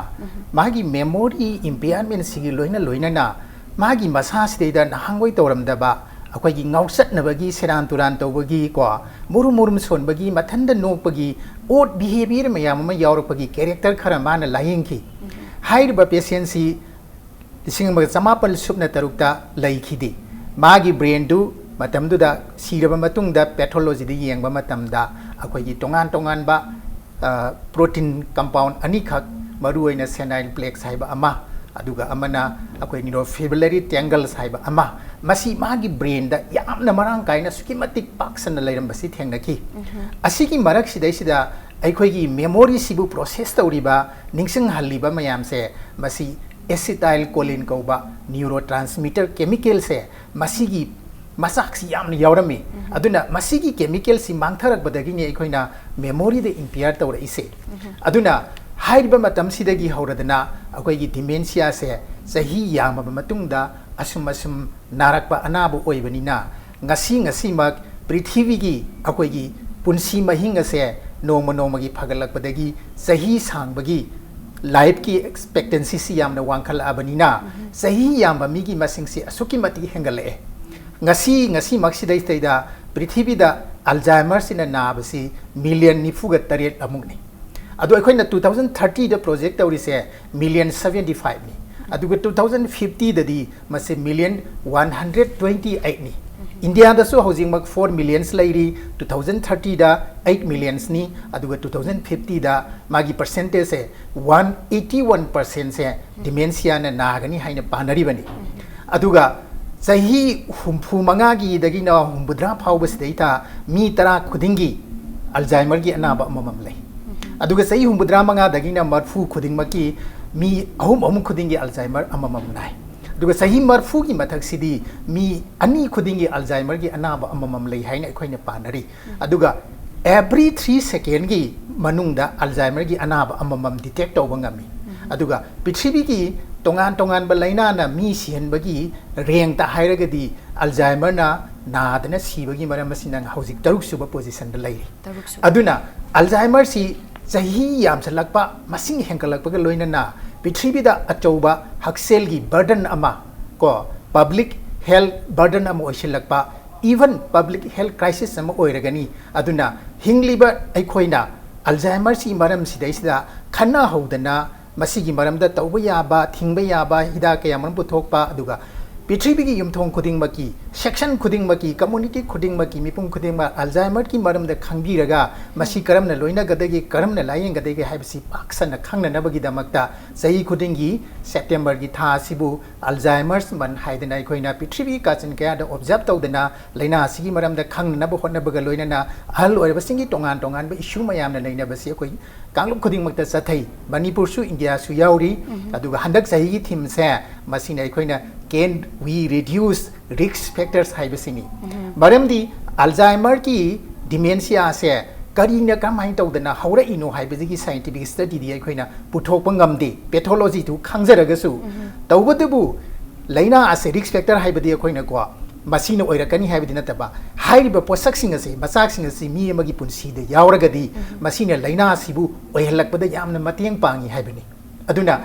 ꯃꯥꯒꯤ ꯃꯦꯃꯣꯔꯤ ꯏꯝꯄꯤꯌꯔꯃꯦꯟꯁꯤꯒꯤ ꯂꯣꯏꯅ ꯂꯣꯏꯅꯅ ꯃꯥꯒꯤ ꯃꯁꯥꯁꯤꯗꯩꯗ ꯅꯍꯥꯟꯋꯥꯏ ꯇꯧꯔꯝꯗꯕ ꯑꯩꯈꯣꯏꯒꯤ ꯉꯥꯎꯆꯠꯅꯕꯒꯤ, ꯁꯦꯔꯥꯟ ꯇꯨꯔꯥꯟ ꯇꯧꯕꯒꯤ, ꯀꯣ, ꯃꯨꯔꯨꯝ ꯃꯨꯔꯨꯝ ꯁꯣꯟꯕꯒꯤ, ꯃꯊꯟꯗ ꯅꯣꯛꯄꯒꯤ, ꯑꯣꯗ ꯕꯤꯍꯦꯕꯤꯌꯔ ꯃꯌꯥꯝ ꯑꯃ ꯌꯥꯎꯔꯛꯄꯒꯤ ꯀꯦꯔꯦꯛꯇꯔ ꯈꯔ ꯃꯥꯅ ꯂꯥꯌꯦꯡꯈꯤ꯫ ꯍꯥꯏꯔꯤꯕ ꯄꯦꯁꯦꯟꯁꯤ ꯂꯤꯁꯤꯡ ꯑꯃꯒ ꯆꯃꯥꯄꯜ ꯁꯨꯞꯅ ꯇꯔꯨꯛꯇ ꯂꯩꯈꯤꯗꯦ꯫ ꯃꯥꯒꯤ ꯕ꯭ꯔꯦꯟꯗꯨ ꯃꯇꯝꯗꯨꯗ ꯁꯤꯔꯕ ꯃꯇꯨꯡꯗ ꯄꯦꯊꯣꯂꯣꯖꯤꯗ ꯌꯦꯡꯕ ꯃꯇꯝꯗ ꯑꯩꯈꯣꯏꯒꯤ ꯇꯣꯉꯥꯟ ꯇꯣꯉꯥꯟꯕ, ꯑ, ꯄ꯭ꯔꯣꯇꯤꯟ ꯀꯝꯄꯥꯎꯟ ꯑꯅꯤꯈꯛ, ꯃꯔꯨꯑꯣꯏꯅ ꯁꯦꯅꯥꯏꯜ ꯄ꯭ꯂꯦꯛꯁ ꯍꯥꯏꯕ ꯑꯃ, ꯑꯗꯨꯒ ꯑꯃꯅ ꯑꯩꯈꯣꯏ ꯅ꯭ꯌꯨꯔꯣꯐꯤꯕ꯭ꯔꯤꯂꯔꯤ ꯇꯦꯡꯒꯜꯁ ꯍꯥꯏꯕ ꯑꯃ, ꯃꯁꯤ ꯃꯥꯒꯤ ꯕ꯭ꯔꯦꯟꯗ ꯌꯥꯝꯅ ꯃꯔꯥꯡ ꯀꯥꯏꯅ ꯑꯁꯨꯛꯀꯤ ꯃꯇꯤꯛ ꯄꯥꯛ ꯁꯟꯅ ꯂꯩꯔꯝꯕꯁꯤ ꯊꯦꯡꯅꯈꯤ꯫ ꯑꯁꯤꯒꯤ ꯃꯔꯛꯁꯤꯗꯩꯁꯤꯗ ꯑꯩꯈꯣꯏꯒꯤ ꯃꯦꯃꯣꯔꯤꯁꯤꯕꯨ ꯄ꯭ꯔꯣꯁꯦꯁ ꯇꯧꯔꯤꯕ, ꯅꯤꯡꯁꯤꯡꯍꯜꯂꯤꯕ ꯃꯌꯥꯝꯁꯦ, ꯃꯁꯤ ꯑꯦꯁꯤꯇꯥꯏꯜ ꯀꯣꯂꯤꯟ ꯀꯧꯕ ꯅ꯭ꯌꯨꯔꯣ ꯇ꯭ꯔꯥꯟꯁꯃꯤꯇꯔ ꯀꯦꯃꯤꯀꯦꯜꯁꯦ, ꯃꯁꯤꯒꯤ ꯃꯆꯥꯛꯁꯤ ꯌꯥꯝꯅ ꯌꯥꯎꯔꯝꯃꯤ꯫ ꯑꯗꯨꯅ ꯃꯁꯤꯒꯤ ꯀꯦꯃꯤꯀꯦꯜꯁꯤ ꯃꯥꯡꯊꯔꯛꯄꯗꯒꯤꯅꯤ ꯑꯩꯈꯣꯏꯅ ꯃꯦꯃꯣꯔꯤꯗ ꯏꯝꯄꯤꯌꯔ ꯇꯧꯔꯛꯏꯁꯦ꯫ ꯑꯗꯨꯅ ꯍꯥꯏꯔꯤꯕ ꯃꯇꯝꯁꯤꯗꯒꯤ ꯍꯧꯔꯗꯅ ꯑꯩꯈꯣꯏꯒꯤ ꯗꯤꯃꯦꯟꯁꯤꯌꯥꯁꯦ ꯆꯍꯤ ꯌꯥꯝꯃꯕ ꯃꯇꯨꯡꯗ ꯑꯁꯨꯝ ꯑꯁꯨꯝ ꯅꯥꯔꯛꯄ ꯑꯅꯥꯕ ꯑꯣꯏꯕꯅꯤꯅ, ꯉꯁꯤ ꯉꯁꯤꯃꯛ ꯄ꯭ꯔꯤꯊꯤꯕꯤꯒꯤ ꯑꯩꯈꯣꯏꯒꯤ ꯄꯨꯟꯁꯤ ꯃꯍꯤꯡ ꯑꯁꯦ ꯅꯣꯡꯃ ꯅꯣꯡꯃꯒꯤ ꯐꯒꯠꯂꯛꯄꯗꯒꯤ ꯆꯍꯤ ꯁꯥꯡꯕꯒꯤ ꯂꯥꯏꯐꯀꯤ ꯑꯦꯛꯁꯄꯦꯛꯇꯦꯟꯁꯤꯁꯤ ꯌꯥꯝꯅ ꯋꯥꯡꯈꯠꯂꯛꯑꯕꯅꯤꯅ, ꯆꯍꯤ ꯌꯥꯝꯕ ꯃꯤꯒꯤ ꯃꯁꯤꯡꯁꯤ ꯑꯁꯨꯛꯀꯤ ꯃꯇꯤꯛ ꯍꯦꯟꯒꯠꯂꯛꯑꯦ꯫ ꯉꯁꯤ ꯉꯁꯤꯃꯛꯁꯤꯗꯩꯁꯤꯗꯩꯗ ꯄ꯭ꯔꯤꯊꯤꯕꯤꯗ ꯑꯜꯖꯥꯏꯃꯔꯁꯤꯅ ꯅꯥꯕꯁꯤ ꯃꯤꯂꯤꯌꯟ ꯅꯤꯐꯨꯒ ꯇꯔꯦꯠ ꯑꯃꯨꯛꯅꯤ꯫ ꯑꯗꯣ ꯑꯩꯈꯣꯏꯅ ꯇꯨ ꯊꯥꯎꯖꯟ ꯊꯥꯔꯇꯤꯗ ꯄ꯭ꯔꯣꯖꯦꯛ ꯇꯧꯔꯤꯁꯦ ꯃꯤꯂꯤꯌꯟ ꯁꯕꯦꯟꯇꯤ ꯐꯥꯏꯚꯅꯤ꯫ ꯑꯗꯨꯒ ꯇꯨ ꯊꯥꯎꯖꯟ ꯐꯤꯐꯇꯤꯗꯗꯤ ꯃꯁꯤ ꯃꯤꯂꯤꯌꯟ ꯋꯥꯟ ꯍꯟꯗ꯭ꯔꯦꯠ ꯇ꯭ꯋꯦꯟꯇꯤ ꯑꯩꯠꯅꯤ꯫ ꯏꯟꯗꯤꯌꯥꯗꯁꯨ ꯍꯧꯖꯤꯛꯃꯛ ꯐꯣꯔ ꯃꯤꯂꯤꯌꯟꯁ ꯂꯩꯔꯤ, ꯇꯨ ꯊꯥꯎꯖꯟ ꯊꯥꯔꯇꯤꯗ ꯑꯩꯠ ꯃꯤꯂꯤꯌꯟꯁꯅꯤ, ꯑꯗꯨꯒ ꯇꯨ ꯊꯥꯎꯖꯟ ꯐꯤꯐꯇꯤꯗ ꯃꯥꯒꯤ ꯄꯔꯁꯦꯟꯇꯦꯖꯁꯦ ꯋꯥꯟ ꯑꯩꯠꯇꯤ ꯋꯥꯟ ꯄꯔꯁꯦꯟꯁꯦ ꯗꯤꯃꯦꯟꯁꯤꯌꯥꯅ ꯅꯥꯒꯅꯤ ꯍꯥꯏꯅ ꯄꯥꯅꯔꯤꯕꯅꯤ꯫ ꯑꯗꯨꯒ ꯆꯍꯤ ꯍꯨꯝꯐꯨ ꯃꯉꯥꯒꯤꯗꯒꯤꯅ ꯍꯨꯝꯐꯨꯇꯔꯥ ꯐꯥꯎꯕꯁꯤꯗꯩꯗ ꯃꯤ ꯇꯔꯥ ꯈꯨꯗꯤꯡꯒꯤ ꯑꯜꯖꯥꯏꯃꯔꯒꯤ ꯑꯅꯥꯕ ꯑꯃꯃꯝ ꯂꯩ꯫ ꯑꯗꯨꯒ ꯆꯍꯤ ꯍꯨꯝꯐꯨꯇꯔꯥ ꯃꯉꯥꯗꯒꯤꯅ ꯃꯔꯐꯨ ꯈꯨꯗꯤꯡꯃꯛꯀꯤ ꯃꯤ ꯑꯍꯨꯝ ꯑꯍꯨꯝ ꯈꯨꯗꯤꯡꯒꯤ ꯑꯜꯖꯥꯏꯃꯔ ꯑꯃꯃꯝ ꯅꯥꯏ꯫ ꯑꯗꯨꯒ ꯆꯍꯤ ꯃꯔꯐꯨꯒꯤ ꯃꯊꯛꯁꯤꯗꯤ ꯃꯤ ꯑꯅꯤ ꯈꯨꯗꯤꯡꯒꯤ ꯑꯜꯖꯥꯏꯃꯔꯒꯤ ꯑꯅꯥꯕ ꯑꯃꯃꯝ ꯂꯩ ꯍꯥꯏꯅ ꯑꯩꯈꯣꯏꯅ ꯄꯥꯅꯔꯤ꯫ ꯑꯗꯨꯒ ꯑꯦꯚ꯭ꯔꯤ ꯊ꯭ꯔꯤ ꯁꯦꯀꯦꯟꯒꯤ ꯃꯅꯨꯡꯗ ꯑꯜꯖꯥꯏꯃꯔꯒꯤ ꯑꯅꯥꯕ ꯑꯃꯃꯝ ꯗꯤꯇꯦꯛ ꯇꯧꯕ ꯉꯝꯃꯤ꯫ ꯑꯗꯨꯒ ꯄ꯭ꯔꯤꯊꯤꯕꯤꯒꯤ ꯇꯣꯉꯥꯟ ꯇꯣꯉꯥꯟꯕ ꯂꯥꯏꯅꯥꯅ ꯃꯤ ꯁꯤꯍꯟꯕꯒꯤ ꯔꯦꯡꯇ ꯍꯥꯏꯔꯒꯗꯤ ꯑꯜꯖꯥꯏꯃꯔꯅ ꯅꯥꯗꯅ ꯁꯤꯕꯒꯤ ꯃꯔꯝ ꯑꯁꯤꯅ ꯍꯧꯖꯤꯛ ꯇꯔꯨꯛꯁꯨꯕ ꯄꯣꯖꯤꯁꯟꯗ ꯂꯩꯔꯤ꯫ ꯇꯔꯨꯛꯁꯨ꯫ ꯑꯗꯨꯅ ꯑꯜꯖꯥꯏꯃꯔꯁꯤ ꯆꯍꯤ ꯌꯥꯝꯁꯤꯜꯂꯛꯄ, ꯃꯁꯤꯡ ꯍꯦꯟꯒꯠꯂꯛꯄꯒ ꯂꯣꯏꯅꯅ ꯄ꯭ꯔꯤꯊꯤꯕꯤꯗ ꯑꯆꯧꯕ ꯍꯛꯁꯦꯜꯒꯤ ꯕꯔꯗꯟ ꯑꯃ, ꯀꯣ, ꯄꯕ꯭ꯂꯤꯛ ꯍꯦꯜꯊ ꯕꯔꯗꯟ ꯑꯃ ꯑꯣꯏꯁꯤꯜꯂꯛꯄ, ꯏꯚꯟ ꯄꯕ꯭ꯂꯤꯛ ꯍꯦꯜꯊ ꯀ꯭ꯔꯥꯏꯁꯤꯁ ꯑꯃ ꯑꯣꯏꯔꯒꯅꯤ꯫ ꯑꯗꯨꯅ ꯍꯤꯡꯂꯤꯕ ꯑꯩꯈꯣꯏꯅ ꯑꯜꯖꯥꯏꯃꯔꯁꯤ ꯃꯔꯝꯁꯤꯗꯩꯁꯤꯗ ꯈꯟꯅꯍꯧꯗꯅ ꯃꯁꯤꯒꯤ ꯃꯔꯝꯗ ꯇꯧꯕ ꯌꯥꯕ, ꯊꯤꯡꯕ ꯌꯥꯕ ꯍꯤꯗꯥꯛ ꯀꯌꯥ ꯃꯔꯨꯝ ꯄꯨꯊꯣꯛꯄ, ꯑꯗꯨꯒ ꯄ꯭ꯔꯤꯊꯤꯕꯤꯒꯤ ꯌꯨꯝꯊꯣꯡ ꯈꯨꯗꯤꯡꯃꯛꯀꯤ, ꯁꯦꯛꯁꯟ ꯈꯨꯗꯤꯡꯃꯛꯀꯤ, ꯀꯝꯃꯨꯅꯤꯇꯤ ꯈꯨꯗꯤꯡꯃꯛꯀꯤ ꯃꯤꯄꯨꯝ ꯈꯨꯗꯤꯡꯃꯛ ꯑꯜꯖꯥꯏꯃꯔꯒꯤ ꯃꯔꯝꯗ ꯈꯪꯕꯤꯔꯒ ꯃꯁꯤ ꯀꯔꯝꯅ ꯂꯣꯏꯅꯒꯗꯒꯦ, ꯀꯔꯝꯅ ꯂꯥꯌꯦꯡꯒꯗꯒꯦ ꯍꯥꯏꯕꯁꯤ ꯄꯥꯛ ꯁꯟꯅ ꯈꯪꯅꯅꯕꯒꯤꯗꯃꯛꯇ ꯆꯍꯤ ꯈꯨꯗꯤꯡꯒꯤ ꯁꯦꯞꯇꯦꯝꯕꯔꯒꯤ ꯊꯥ ꯑꯁꯤꯕꯨ ꯑꯜꯖꯥꯏꯃꯔꯁ ꯃꯟꯊ ꯍꯥꯏꯗꯅ ꯑꯩꯈꯣꯏꯅ ꯄ꯭ꯔꯤꯊꯤꯕꯤ ꯀꯥꯆꯤꯟ ꯀꯌꯥꯗ ꯑꯣꯕꯖꯥꯔꯕ ꯇꯧꯗꯅ ꯂꯥꯏꯅꯥ ꯑꯁꯤꯒꯤ ꯃꯔꯝꯗ ꯈꯪꯅꯅꯕ ꯍꯣꯠꯅꯕꯒ ꯂꯣꯏꯅꯅ ꯑꯍꯜ ꯑꯣꯏꯔꯕꯁꯤꯡꯒꯤ ꯇꯣꯉꯥꯟ ꯇꯣꯉꯥꯟꯕ ꯏꯁꯨ ꯃꯌꯥꯝꯅ ꯅꯩꯅꯕꯁꯤ ꯑꯩꯈꯣꯏ ꯀꯥꯡꯂꯨꯞ ꯈꯨꯗꯤꯡꯃꯛꯇ ꯆꯠꯊꯩ꯫ ꯃꯅꯤꯄꯨꯔꯁꯨ ꯏꯟꯗꯤꯌꯥꯁꯨ ꯌꯥꯎꯔꯤ꯫ ꯑꯗꯨꯒ ꯍꯟꯗꯛ ꯆꯍꯤꯒꯤ ꯊꯤꯝꯁꯦ ꯃꯁꯤꯅ ꯑꯩꯈꯣꯏꯅ Can we reduce risk factors ꯍꯥꯏꯕꯁꯤꯅꯤ꯫ ꯃꯔꯝꯗꯤ ꯑꯜꯖꯥꯏꯃꯔꯒꯤ ꯗꯤꯃꯦꯟꯁꯤꯌꯥꯁꯦ ꯀꯔꯤꯅ ꯀꯔꯝꯍꯥꯏꯅ ꯇꯧꯗꯅ ꯍꯧꯔꯛꯏꯅꯣ ꯍꯥꯏꯕꯁꯤꯒꯤ ꯁꯥꯏꯟꯇꯤꯐꯤꯛ ꯁ꯭ꯇꯗꯤꯗꯤ ꯑꯩꯈꯣꯏꯅ ꯄꯨꯊꯣꯛꯄ ꯉꯝꯗꯦ, ꯄꯦꯊꯣꯂꯣꯖꯤꯗꯨ ꯈꯪꯖꯔꯒꯁꯨ꯫ ꯇꯧꯕꯇꯕꯨ ꯂꯥꯏꯅꯥ ꯑꯁꯦ ꯔꯤꯛꯁ ꯐꯦꯛꯇꯔ ꯍꯥꯏꯕꯗꯤ ꯑꯩꯈꯣꯏꯅꯀꯣ ꯃꯁꯤꯅ ꯑꯣꯏꯔꯛꯀꯅꯤ ꯍꯥꯏꯕꯗꯤ ꯅꯠꯇꯕ, ꯍꯥꯏꯔꯤꯕ ꯄꯣꯠꯁꯛꯁꯤꯡ ꯑꯁꯤ, ꯃꯆꯥꯛꯁꯤꯡ ꯑꯁꯤ ꯃꯤ ꯑꯃꯒꯤ ꯄꯨꯟꯁꯤꯗ ꯌꯥꯎꯔꯒꯗꯤ ꯃꯁꯤꯅ ꯂꯥꯏꯅꯥ ꯑꯁꯤꯕꯨ ꯑꯣꯏꯍꯜꯂꯛꯄꯗ ꯌꯥꯝꯅ ꯃꯇꯦꯡ ꯄꯥꯡꯉꯤ ꯍꯥꯏꯕꯅꯤ꯫ ꯑꯗꯨꯅ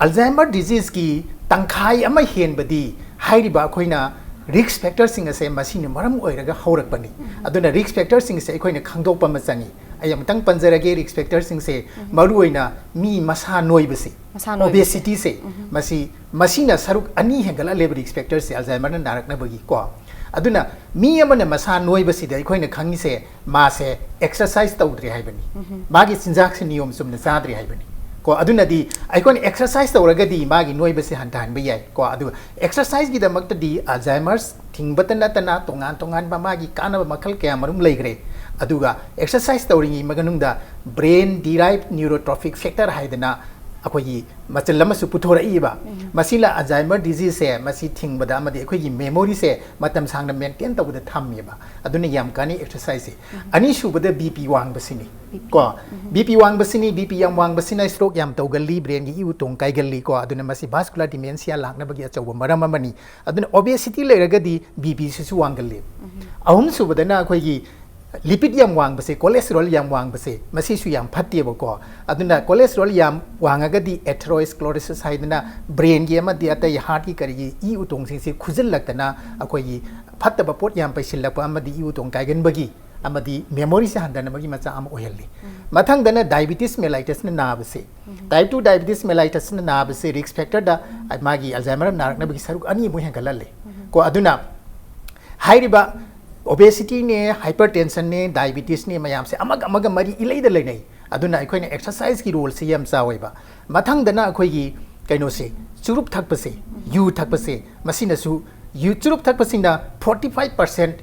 Alzheimer diseaseꯀꯤ ꯇꯪꯈꯥꯏ ꯑꯃ ꯍꯦꯟꯕꯗꯤ ꯍꯥꯏꯔꯤꯕ ꯑꯩꯈꯣꯏꯅ ꯔꯤꯛꯁ ꯐꯦꯛꯇꯔꯁꯤꯡ ꯑꯁꯦ ꯃꯁꯤꯅ ꯃꯔꯝ ꯑꯣꯏꯔꯒ ꯍꯧꯔꯛꯄꯅꯤ꯫ ꯑꯗꯨꯅ ꯔꯤꯛꯁ ꯐꯦꯛꯇꯔꯁꯤꯡꯁꯦ ꯑꯩꯈꯣꯏꯅ ꯈꯪꯗꯣꯛꯄ ꯑꯃ ꯆꯪꯉꯤ꯫ ꯑꯩ ꯑꯃꯨꯛꯇꯪ ꯄꯟꯖꯔꯒꯦ, ꯔꯤꯛꯁ ꯐꯦꯛꯇꯔꯁꯤꯡꯁꯦ ꯃꯔꯨꯑꯣꯏꯅ ꯃꯤ ꯃꯁꯥ ꯅꯣꯏꯕꯁꯤ, ꯃꯁꯥ ꯅꯣꯏꯕꯁꯦ꯫ ꯑꯣꯕꯦꯁꯤꯇꯤꯁꯦ, ꯃꯁꯤ ꯃꯁꯤꯅ ꯁꯔꯨꯛ ꯑꯅꯤ ꯍꯦꯟꯒꯠꯍꯜꯂꯦꯕ ꯔꯤꯛꯁ ꯐꯦꯛꯇꯔꯁꯦ Alzheimerꯅ ꯅꯥꯔꯛꯅꯕꯒꯤ ꯀꯣ꯫ ꯑꯗꯨꯅ ꯃꯤ ꯑꯃꯅ ꯃꯁꯥ ꯅꯣꯏꯕꯁꯤꯗ ꯑꯩꯈꯣꯏꯅ ꯈꯪꯉꯤꯁꯦ ꯃꯥꯁꯦ ꯑꯦꯛꯁꯔꯁꯥꯏꯁ ꯇꯧꯗ꯭ꯔꯦ ꯍꯥꯏꯕꯅꯤ꯫ ꯃꯥꯒꯤ ꯆꯤꯟꯖꯥꯛꯁꯦ ꯅꯤꯌꯣꯝ ꯆꯨꯝꯅ ꯆꯥꯗ꯭ꯔꯦ ꯍꯥꯏꯕꯅꯤ ꯀꯣ꯫ ꯑꯗꯨꯅꯗꯤ ꯑꯩꯈꯣꯏꯅ ꯑꯦꯛꯁꯔꯁꯥꯏꯁ ꯇꯧꯔꯒꯗꯤ ꯃꯥꯒꯤ ꯅꯣꯏꯕꯁꯦ ꯍꯟꯊꯍꯟꯕ ꯌꯥꯏ ꯀꯣ꯫ ꯑꯗꯨꯒ ꯑꯦꯛꯁꯔꯁꯥꯏꯁꯀꯤꯗꯃꯛꯇꯗꯤ Alzheimerꯁ ꯊꯤꯡꯕꯇ ꯅꯠꯇꯅ ꯇꯣꯉꯥꯟ ꯇꯣꯉꯥꯟꯕ ꯃꯥꯒꯤ ꯀꯥꯟꯅꯕ ꯃꯈꯜ ꯀꯌꯥ ꯃꯔꯨꯝ ꯂꯩꯈ꯭ꯔꯦ꯫ ꯑꯗꯨꯒ ꯑꯦꯛꯁꯔꯁꯥꯏꯁ ꯇꯧꯔꯤꯉꯩ ꯃꯅꯨꯡꯗ brain derived neurotrophic factor ꯍꯥꯏꯗꯅ ꯑꯩꯈꯣꯏꯒꯤ ꯃꯆꯜ ꯑꯃꯁꯨ ꯄꯨꯊꯣꯔꯛꯏꯕ꯫ ꯃꯁꯤꯅ Alzheimer diseaseꯁꯦ ꯃꯁꯤ ꯊꯤꯡꯕꯗ ꯑꯃꯗꯤ ꯑꯩꯈꯣꯏꯒꯤ memoryꯁꯦ ꯃꯇꯝ ꯁꯥꯡꯅ maintain ꯇꯧꯕꯗ ꯊꯝꯃꯦꯕ꯫ ꯑꯗꯨꯅ ꯌꯥꯝ ꯀꯥꯟꯅꯩ ꯑꯦꯛꯁꯔꯁꯥꯏꯁꯁꯦ꯫ ꯑꯅꯤꯁꯨꯕꯗ BP ꯋꯥꯡꯕꯁꯤꯅꯤ ꯀꯣ꯫ BP ꯋꯥꯡꯕꯁꯤꯅꯤ, BP ꯌꯥꯝ ꯋꯥꯡꯕꯁꯤꯅ stroke ꯌꯥꯝ ꯇꯧꯒꯜꯂꯤ, brainꯒꯤ ꯏ ꯎꯇꯣꯡ ꯀꯥꯏꯒꯜꯂꯤ ꯀꯣ꯫ ꯑꯗꯨꯅ ꯃꯁꯤ vascular dementia ꯂꯥꯛꯅꯕꯒꯤ ꯑꯆꯧꯕ ꯃꯔꯝ ꯑꯃꯅꯤ꯫ ꯑꯗꯨꯅ obesity ꯂꯩꯔꯒꯗꯤ BPꯁꯤꯁꯨ ꯋꯥꯡꯒꯜꯂꯤ꯫ ꯑꯍꯨꯝꯁꯨꯕꯗꯅ ꯑꯩꯈꯣꯏꯒꯤ lipid ꯌꯥꯝ ꯋꯥꯡꯕꯁꯦ, cholesterol ꯌꯥꯝ ꯋꯥꯡꯕꯁꯦ, ꯃꯁꯤꯁꯨ ꯌꯥꯝ ꯐꯠꯇꯦꯕꯀꯣ꯫ ꯑꯗꯨꯅ cholesterol ꯌꯥꯝ ꯋꯥꯡꯉꯒꯗꯤ atherosclerosis ꯍꯥꯏꯗꯅ brainꯒꯤ ꯑꯃꯗꯤ ꯑꯇꯩ heartꯀꯤ ꯀꯔꯤꯒꯤ ꯏ ꯎꯇꯣꯡꯁꯤꯡꯁꯤ ꯈꯨꯖꯤꯜꯂꯛꯇꯅ ꯑꯩꯈꯣꯏꯒꯤ ꯐꯠꯇꯕ ꯄꯣꯠ ꯌꯥꯝ ꯄꯩꯁꯤꯜꯂꯛꯄ ꯑꯃꯗꯤ ꯏ ꯎꯇꯣꯡ ꯀꯥꯏꯒꯟꯕꯒꯤ ꯑꯃꯗꯤ memoryꯁꯦ ꯍꯟꯊꯅꯕꯒꯤ ꯃꯆꯥꯛ ꯑꯃ ꯑꯣꯏꯍꯜꯂꯤ꯫ ꯃꯊꯪꯗꯅ diabetes mellitusꯅ ꯅꯥꯕꯁꯦ꯫ Type two diabetes mellitusꯅ ꯅꯥꯕꯁꯦ risk factorꯗ ꯃꯥꯒꯤ Alzheimer ꯅꯥꯔꯛꯅꯕꯒꯤ ꯁꯔꯨꯛ ꯑꯅꯤꯃꯨꯛ ꯍꯦꯟꯒꯠꯍꯜꯂꯤ ꯀꯣ꯫ ꯑꯗꯨꯅ ꯍꯥꯏꯔꯤꯕ obesityꯅꯦ, hypertensionꯅꯦ, diabetesꯅꯦ ꯃꯌꯥꯝꯁꯦ ꯑꯃꯒ ꯑꯃꯒ ꯃꯔꯤ ꯏꯂꯩꯗ ꯂꯩꯅꯩ꯫ ꯑꯗꯨꯅ ꯑꯩꯈꯣꯏꯅ exerciseꯀꯤ roleꯁꯦ ꯌꯥꯝ ꯆꯥꯎꯋꯦꯕ꯫ ꯃꯊꯪꯗꯅ ꯑꯩꯈꯣꯏꯒꯤ ꯀꯩꯅꯣꯁꯦ, ꯆꯨꯔꯨꯞ ꯊꯛꯄꯁꯦ, ꯌꯨ ꯊꯛꯄꯁꯦ, ꯃꯁꯤꯅꯁꯨ ꯌꯨ, ꯆꯨꯔꯨꯞ ꯊꯛꯄꯁꯤꯅ forty five percent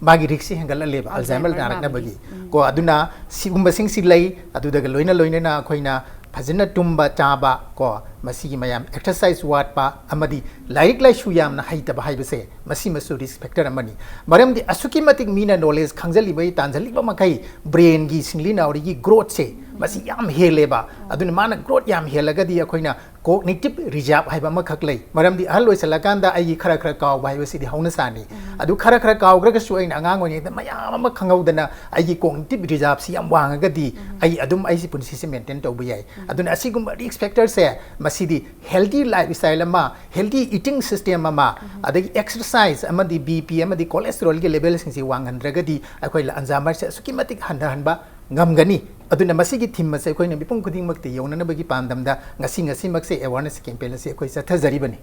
ꯃꯥꯒꯤ riskꯁꯤ ꯍꯦꯟꯒꯠꯍꯜꯂꯦꯕ Alzheimer Alzheimer ꯅꯥꯔꯛꯅꯕꯒꯤ ꯅꯥꯕꯒꯤ꯫ ꯎꯝ꯫ ꯀꯣ꯫ ꯑꯗꯨꯅ ꯁꯤꯒꯨꯝꯕꯁꯤꯡꯁꯤ ꯂꯩ꯫ ꯑꯗꯨꯗꯒ ꯂꯣꯏꯅ ꯂꯣꯏꯅꯅ ꯑꯩꯈꯣꯏꯅ ꯐꯖꯅ ꯇꯨꯝꯕ ꯆꯥꯕ ꯀꯣ, ꯃꯁꯤꯒꯤ ꯃꯌꯥꯝ ꯑꯦꯛꯁꯔꯁꯥꯏꯁ ꯋꯥꯠꯄ ꯑꯃꯗꯤ ꯂꯥꯏꯔꯤꯛ ꯂꯥꯏꯁꯨ ꯌꯥꯝꯅ ꯍꯩꯇꯕ ꯍꯥꯏꯕꯁꯦ ꯃꯁꯤꯃꯁꯨ ꯔꯤꯁꯛ ꯐꯦꯛꯇꯔ ꯑꯃꯅꯤ꯫ ꯃꯔꯝꯗꯤ ꯑꯁꯨꯛꯀꯤ ꯃꯇꯤꯛ ꯃꯤꯅ ꯅꯣꯂꯦꯖ ꯈꯪꯖꯜꯂꯤꯕꯩ ꯇꯥꯟꯖꯜꯂꯤꯕ ꯃꯈꯩ ꯕ꯭ꯔꯦꯟꯒꯤ ꯁꯤꯡꯂꯤ ꯅꯥꯎꯔꯤꯒꯤ ꯒ꯭ꯔꯣꯠꯁꯦ ꯃꯁꯤ ꯌꯥꯝ ꯍꯦꯜꯂꯦꯕ꯫ ꯑꯗꯨꯅ ꯃꯥꯅ ꯒ꯭ꯔꯣꯠ ꯌꯥꯝ ꯍꯦꯜꯂꯒꯗꯤ ꯑꯩꯈꯣꯏꯅ ꯀꯣꯒꯅꯤꯇꯤꯞ ꯔꯤꯖꯥꯔꯕ ꯍꯥꯏꯕ ꯑꯃꯈꯛ ꯂꯩ꯫ ꯃꯔꯝꯗꯤ ꯑꯍꯜ ꯑꯣꯏꯁꯜꯂꯀꯥꯟꯗ ꯑꯩꯒꯤ ꯈꯔ ꯈꯔ ꯀꯥꯎꯕ ꯍꯥꯏꯕꯁꯤꯗꯤ ꯍꯧꯅꯁꯥꯅꯤ꯫ ꯑꯗꯨ ꯈꯔ ꯈꯔ ꯀꯥꯎꯈ꯭ꯔꯒꯁꯨ ꯑꯩꯅ ꯑꯉꯥꯡ ꯑꯣꯏꯔꯤꯉꯩꯗ ꯃꯌꯥꯝ ꯑꯃ ꯈꯪꯍꯧꯗꯅ ꯑꯩꯒꯤ ꯀꯣꯒꯅꯤꯇꯤꯞ ꯔꯤꯖꯥꯔꯕꯁꯤ ꯌꯥꯝ ꯋꯥꯡꯉꯒꯗꯤ ꯑꯩ ꯑꯗꯨꯝ ꯑꯩꯁꯤ ꯄꯨꯟꯁꯤꯁꯦ ꯃꯦꯟꯇꯦꯟ ꯇꯧꯕ ꯌꯥꯏ꯫ ꯑꯗꯨꯅ ꯑꯁꯤꯒꯨꯝꯕ ꯔꯤꯁꯛ ꯐꯦꯛꯇꯔꯁꯦ ꯃꯁꯤꯗꯤ ꯍꯦꯜꯗꯤ ꯂꯥꯏꯐ ꯁ꯭ꯇꯥꯏꯜ ꯑꯃ, ꯍꯦꯜꯗꯤ ꯏꯇꯤꯡ ꯁꯤꯁꯇꯦꯝ ꯑꯃ, ꯑꯗꯒꯤ ꯑꯦꯛꯁꯔꯁꯥꯏꯁ ꯑꯃꯗꯤ ꯕꯤ ꯄꯤ ꯑꯃꯗꯤ ꯀꯣꯂꯦꯁꯇ꯭ꯔꯣꯜꯒꯤ ꯂꯦꯚꯦꯜꯁꯤꯡꯁꯤ ꯋꯥꯡꯍꯟꯗ꯭ꯔꯒꯗꯤ ꯑꯩꯈꯣꯏ ꯑꯜꯖꯥꯏꯃꯔꯁꯦ ꯑꯁꯨꯛꯀꯤ ꯃꯇꯤꯛ ꯍꯟꯊꯍꯟꯕ ꯉꯝꯒꯅꯤ꯫ ꯑꯗꯨꯅ ꯃꯁꯤꯒꯤ ꯊꯤꯝ ꯑꯁꯦ ꯑꯩꯈꯣꯏꯅ ꯃꯤꯄꯨꯝ ꯈꯨꯗꯤꯡꯃꯛꯇ ꯌꯧꯅꯅꯕꯒꯤ ꯄꯥꯟꯗꯝꯗ ꯉꯁꯤ ꯉꯁꯤꯃꯛꯁꯦ ꯑꯦꯋꯥꯔꯅꯦꯁ ꯀꯦꯝꯄꯦꯟ ꯑꯁꯤ ꯑꯩꯈꯣꯏ ꯆꯠꯊꯖꯔꯤꯕꯅꯤ꯫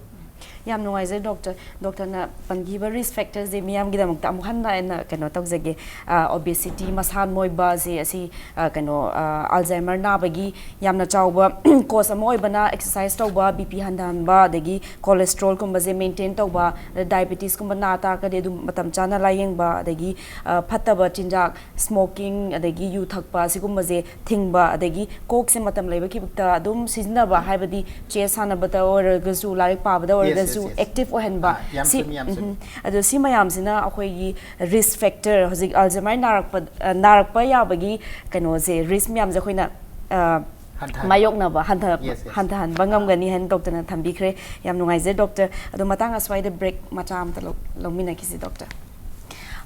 ꯌꯥꯝ ꯅꯨꯡꯉꯥꯏꯖꯩ ꯗꯣꯛꯇꯔ꯫ ꯗꯣꯛꯇꯔꯅ ꯄꯟꯈꯤꯕ ꯔꯤꯁꯛ ꯐꯦꯛꯇꯔꯁꯦ ꯃꯤꯌꯥꯝꯒꯤꯗꯃꯛꯇ ꯑꯃꯨꯛ ꯍꯟꯅ ꯑꯩꯅ ꯀꯩꯅꯣ ꯇꯧꯖꯒꯦ꯫ ꯑꯣꯕꯦꯁꯤꯇꯤ, ꯃꯁꯥ ꯅꯣꯏꯕꯁꯦ, ꯑꯁꯤ ꯑ, ꯀꯩꯅꯣ, ꯑ, ꯑꯜꯖꯥꯏꯃꯔ ꯅꯥꯕꯒꯤ ꯌꯥꯝꯅ ꯆꯥꯎꯕ ꯀꯣꯁ ꯑꯃ ꯑꯣꯏꯕꯅ ꯑꯦꯛꯁꯔꯁꯥꯏꯁ ꯇꯧꯕ, ꯕꯤ ꯄꯤ ꯍꯟꯊꯍꯟꯕ, ꯑꯗꯒꯤ ꯀꯣꯂꯦꯁꯇ꯭ꯔꯣꯜꯒꯨꯝꯕꯁꯦ ꯃꯦꯟꯇꯦꯟ ꯇꯧꯕ, ꯑꯗ ꯗꯥꯏꯕꯦꯇꯤꯁꯀꯨꯝꯕ ꯅꯥ ꯇꯥꯔꯒꯗꯤ ꯑꯗꯨꯝ ꯃꯇꯝ ꯆꯥꯅ ꯂꯥꯌꯦꯡꯕ, ꯑꯗꯒꯤ ꯑ, ꯐꯠꯇꯕ ꯆꯤꯟꯖꯥꯛ, ꯁ꯭ꯃꯣꯀꯤꯡ, ꯑꯗꯒꯤ ꯌꯨ ꯊꯛꯄ, ꯑꯁꯤꯒꯨꯝꯕꯁꯦ ꯊꯤꯡꯕ, ꯑꯗꯒꯤ ꯀꯣꯛꯁꯦ ꯃꯇꯝ ꯂꯩꯕ ꯈꯤꯕꯨꯛꯇ ꯑꯗꯨꯝ ꯁꯤꯖꯤꯟꯅꯕ, ꯍꯥꯏꯕꯗꯤ ꯆꯦꯁ ꯁꯥꯟꯅꯕꯗ ꯑꯣꯏꯔꯒꯁꯨ, ꯂꯥꯏꯔꯤꯛ ꯄꯥꯕꯗ Yes, yes, ꯑꯣꯏꯔꯒꯁꯨ, yes. ꯑꯦꯛꯇꯤꯚ ꯑꯣꯏꯍꯟꯕ꯫ ꯑꯥ, ꯌꯥꯝ ꯁꯤ ꯆꯨꯝꯃꯤ, ꯌꯥꯝ ꯆꯨꯝꯃꯤ꯫ ꯎꯝ, ꯑꯗꯣ ꯁꯤ ꯃꯌꯥꯝꯁꯤꯅ ꯑꯩꯈꯣꯏꯒꯤ ꯔꯤꯁꯛ ꯐꯦꯛꯇꯔ, ꯍꯧꯖꯤꯛ ꯑꯜꯖꯥꯏꯃꯔ ꯅꯥꯔꯛꯄ, ꯑ, ꯅꯥꯔꯛꯄ ꯌꯥꯕꯒꯤ ꯀꯩꯅꯣꯁꯦ, ꯔꯤꯁꯛ ꯃꯌꯥꯝꯁꯦ ꯑꯩꯈꯣꯏꯅ, ꯑ, ꯍꯟꯊꯍꯟꯕ꯫ ꯃꯥꯌꯣꯛꯅꯕ, ꯍꯟꯊ-, Yes, yes. ꯍꯟꯊꯍꯟꯕ ꯉꯝꯒꯅꯤ ꯍꯥꯏꯅ ꯗꯣꯛꯇꯔꯅ ꯊꯝꯕꯤꯈ꯭ꯔꯦ꯫ ꯌꯥꯝ ꯅꯨꯡꯉꯥꯏꯖꯩ ꯗꯣꯛꯇꯔ꯫ ꯑꯗꯣ ꯃꯇꯥꯡ ꯑꯁ꯭ꯋꯥꯏꯗ ꯕ꯭ꯔꯦꯛ ꯃꯆꯥ ꯑꯃꯇ ꯂꯧ-, ꯂꯧꯃꯤꯟꯅꯈꯤꯁꯤ ꯗꯣꯛꯇꯔ꯫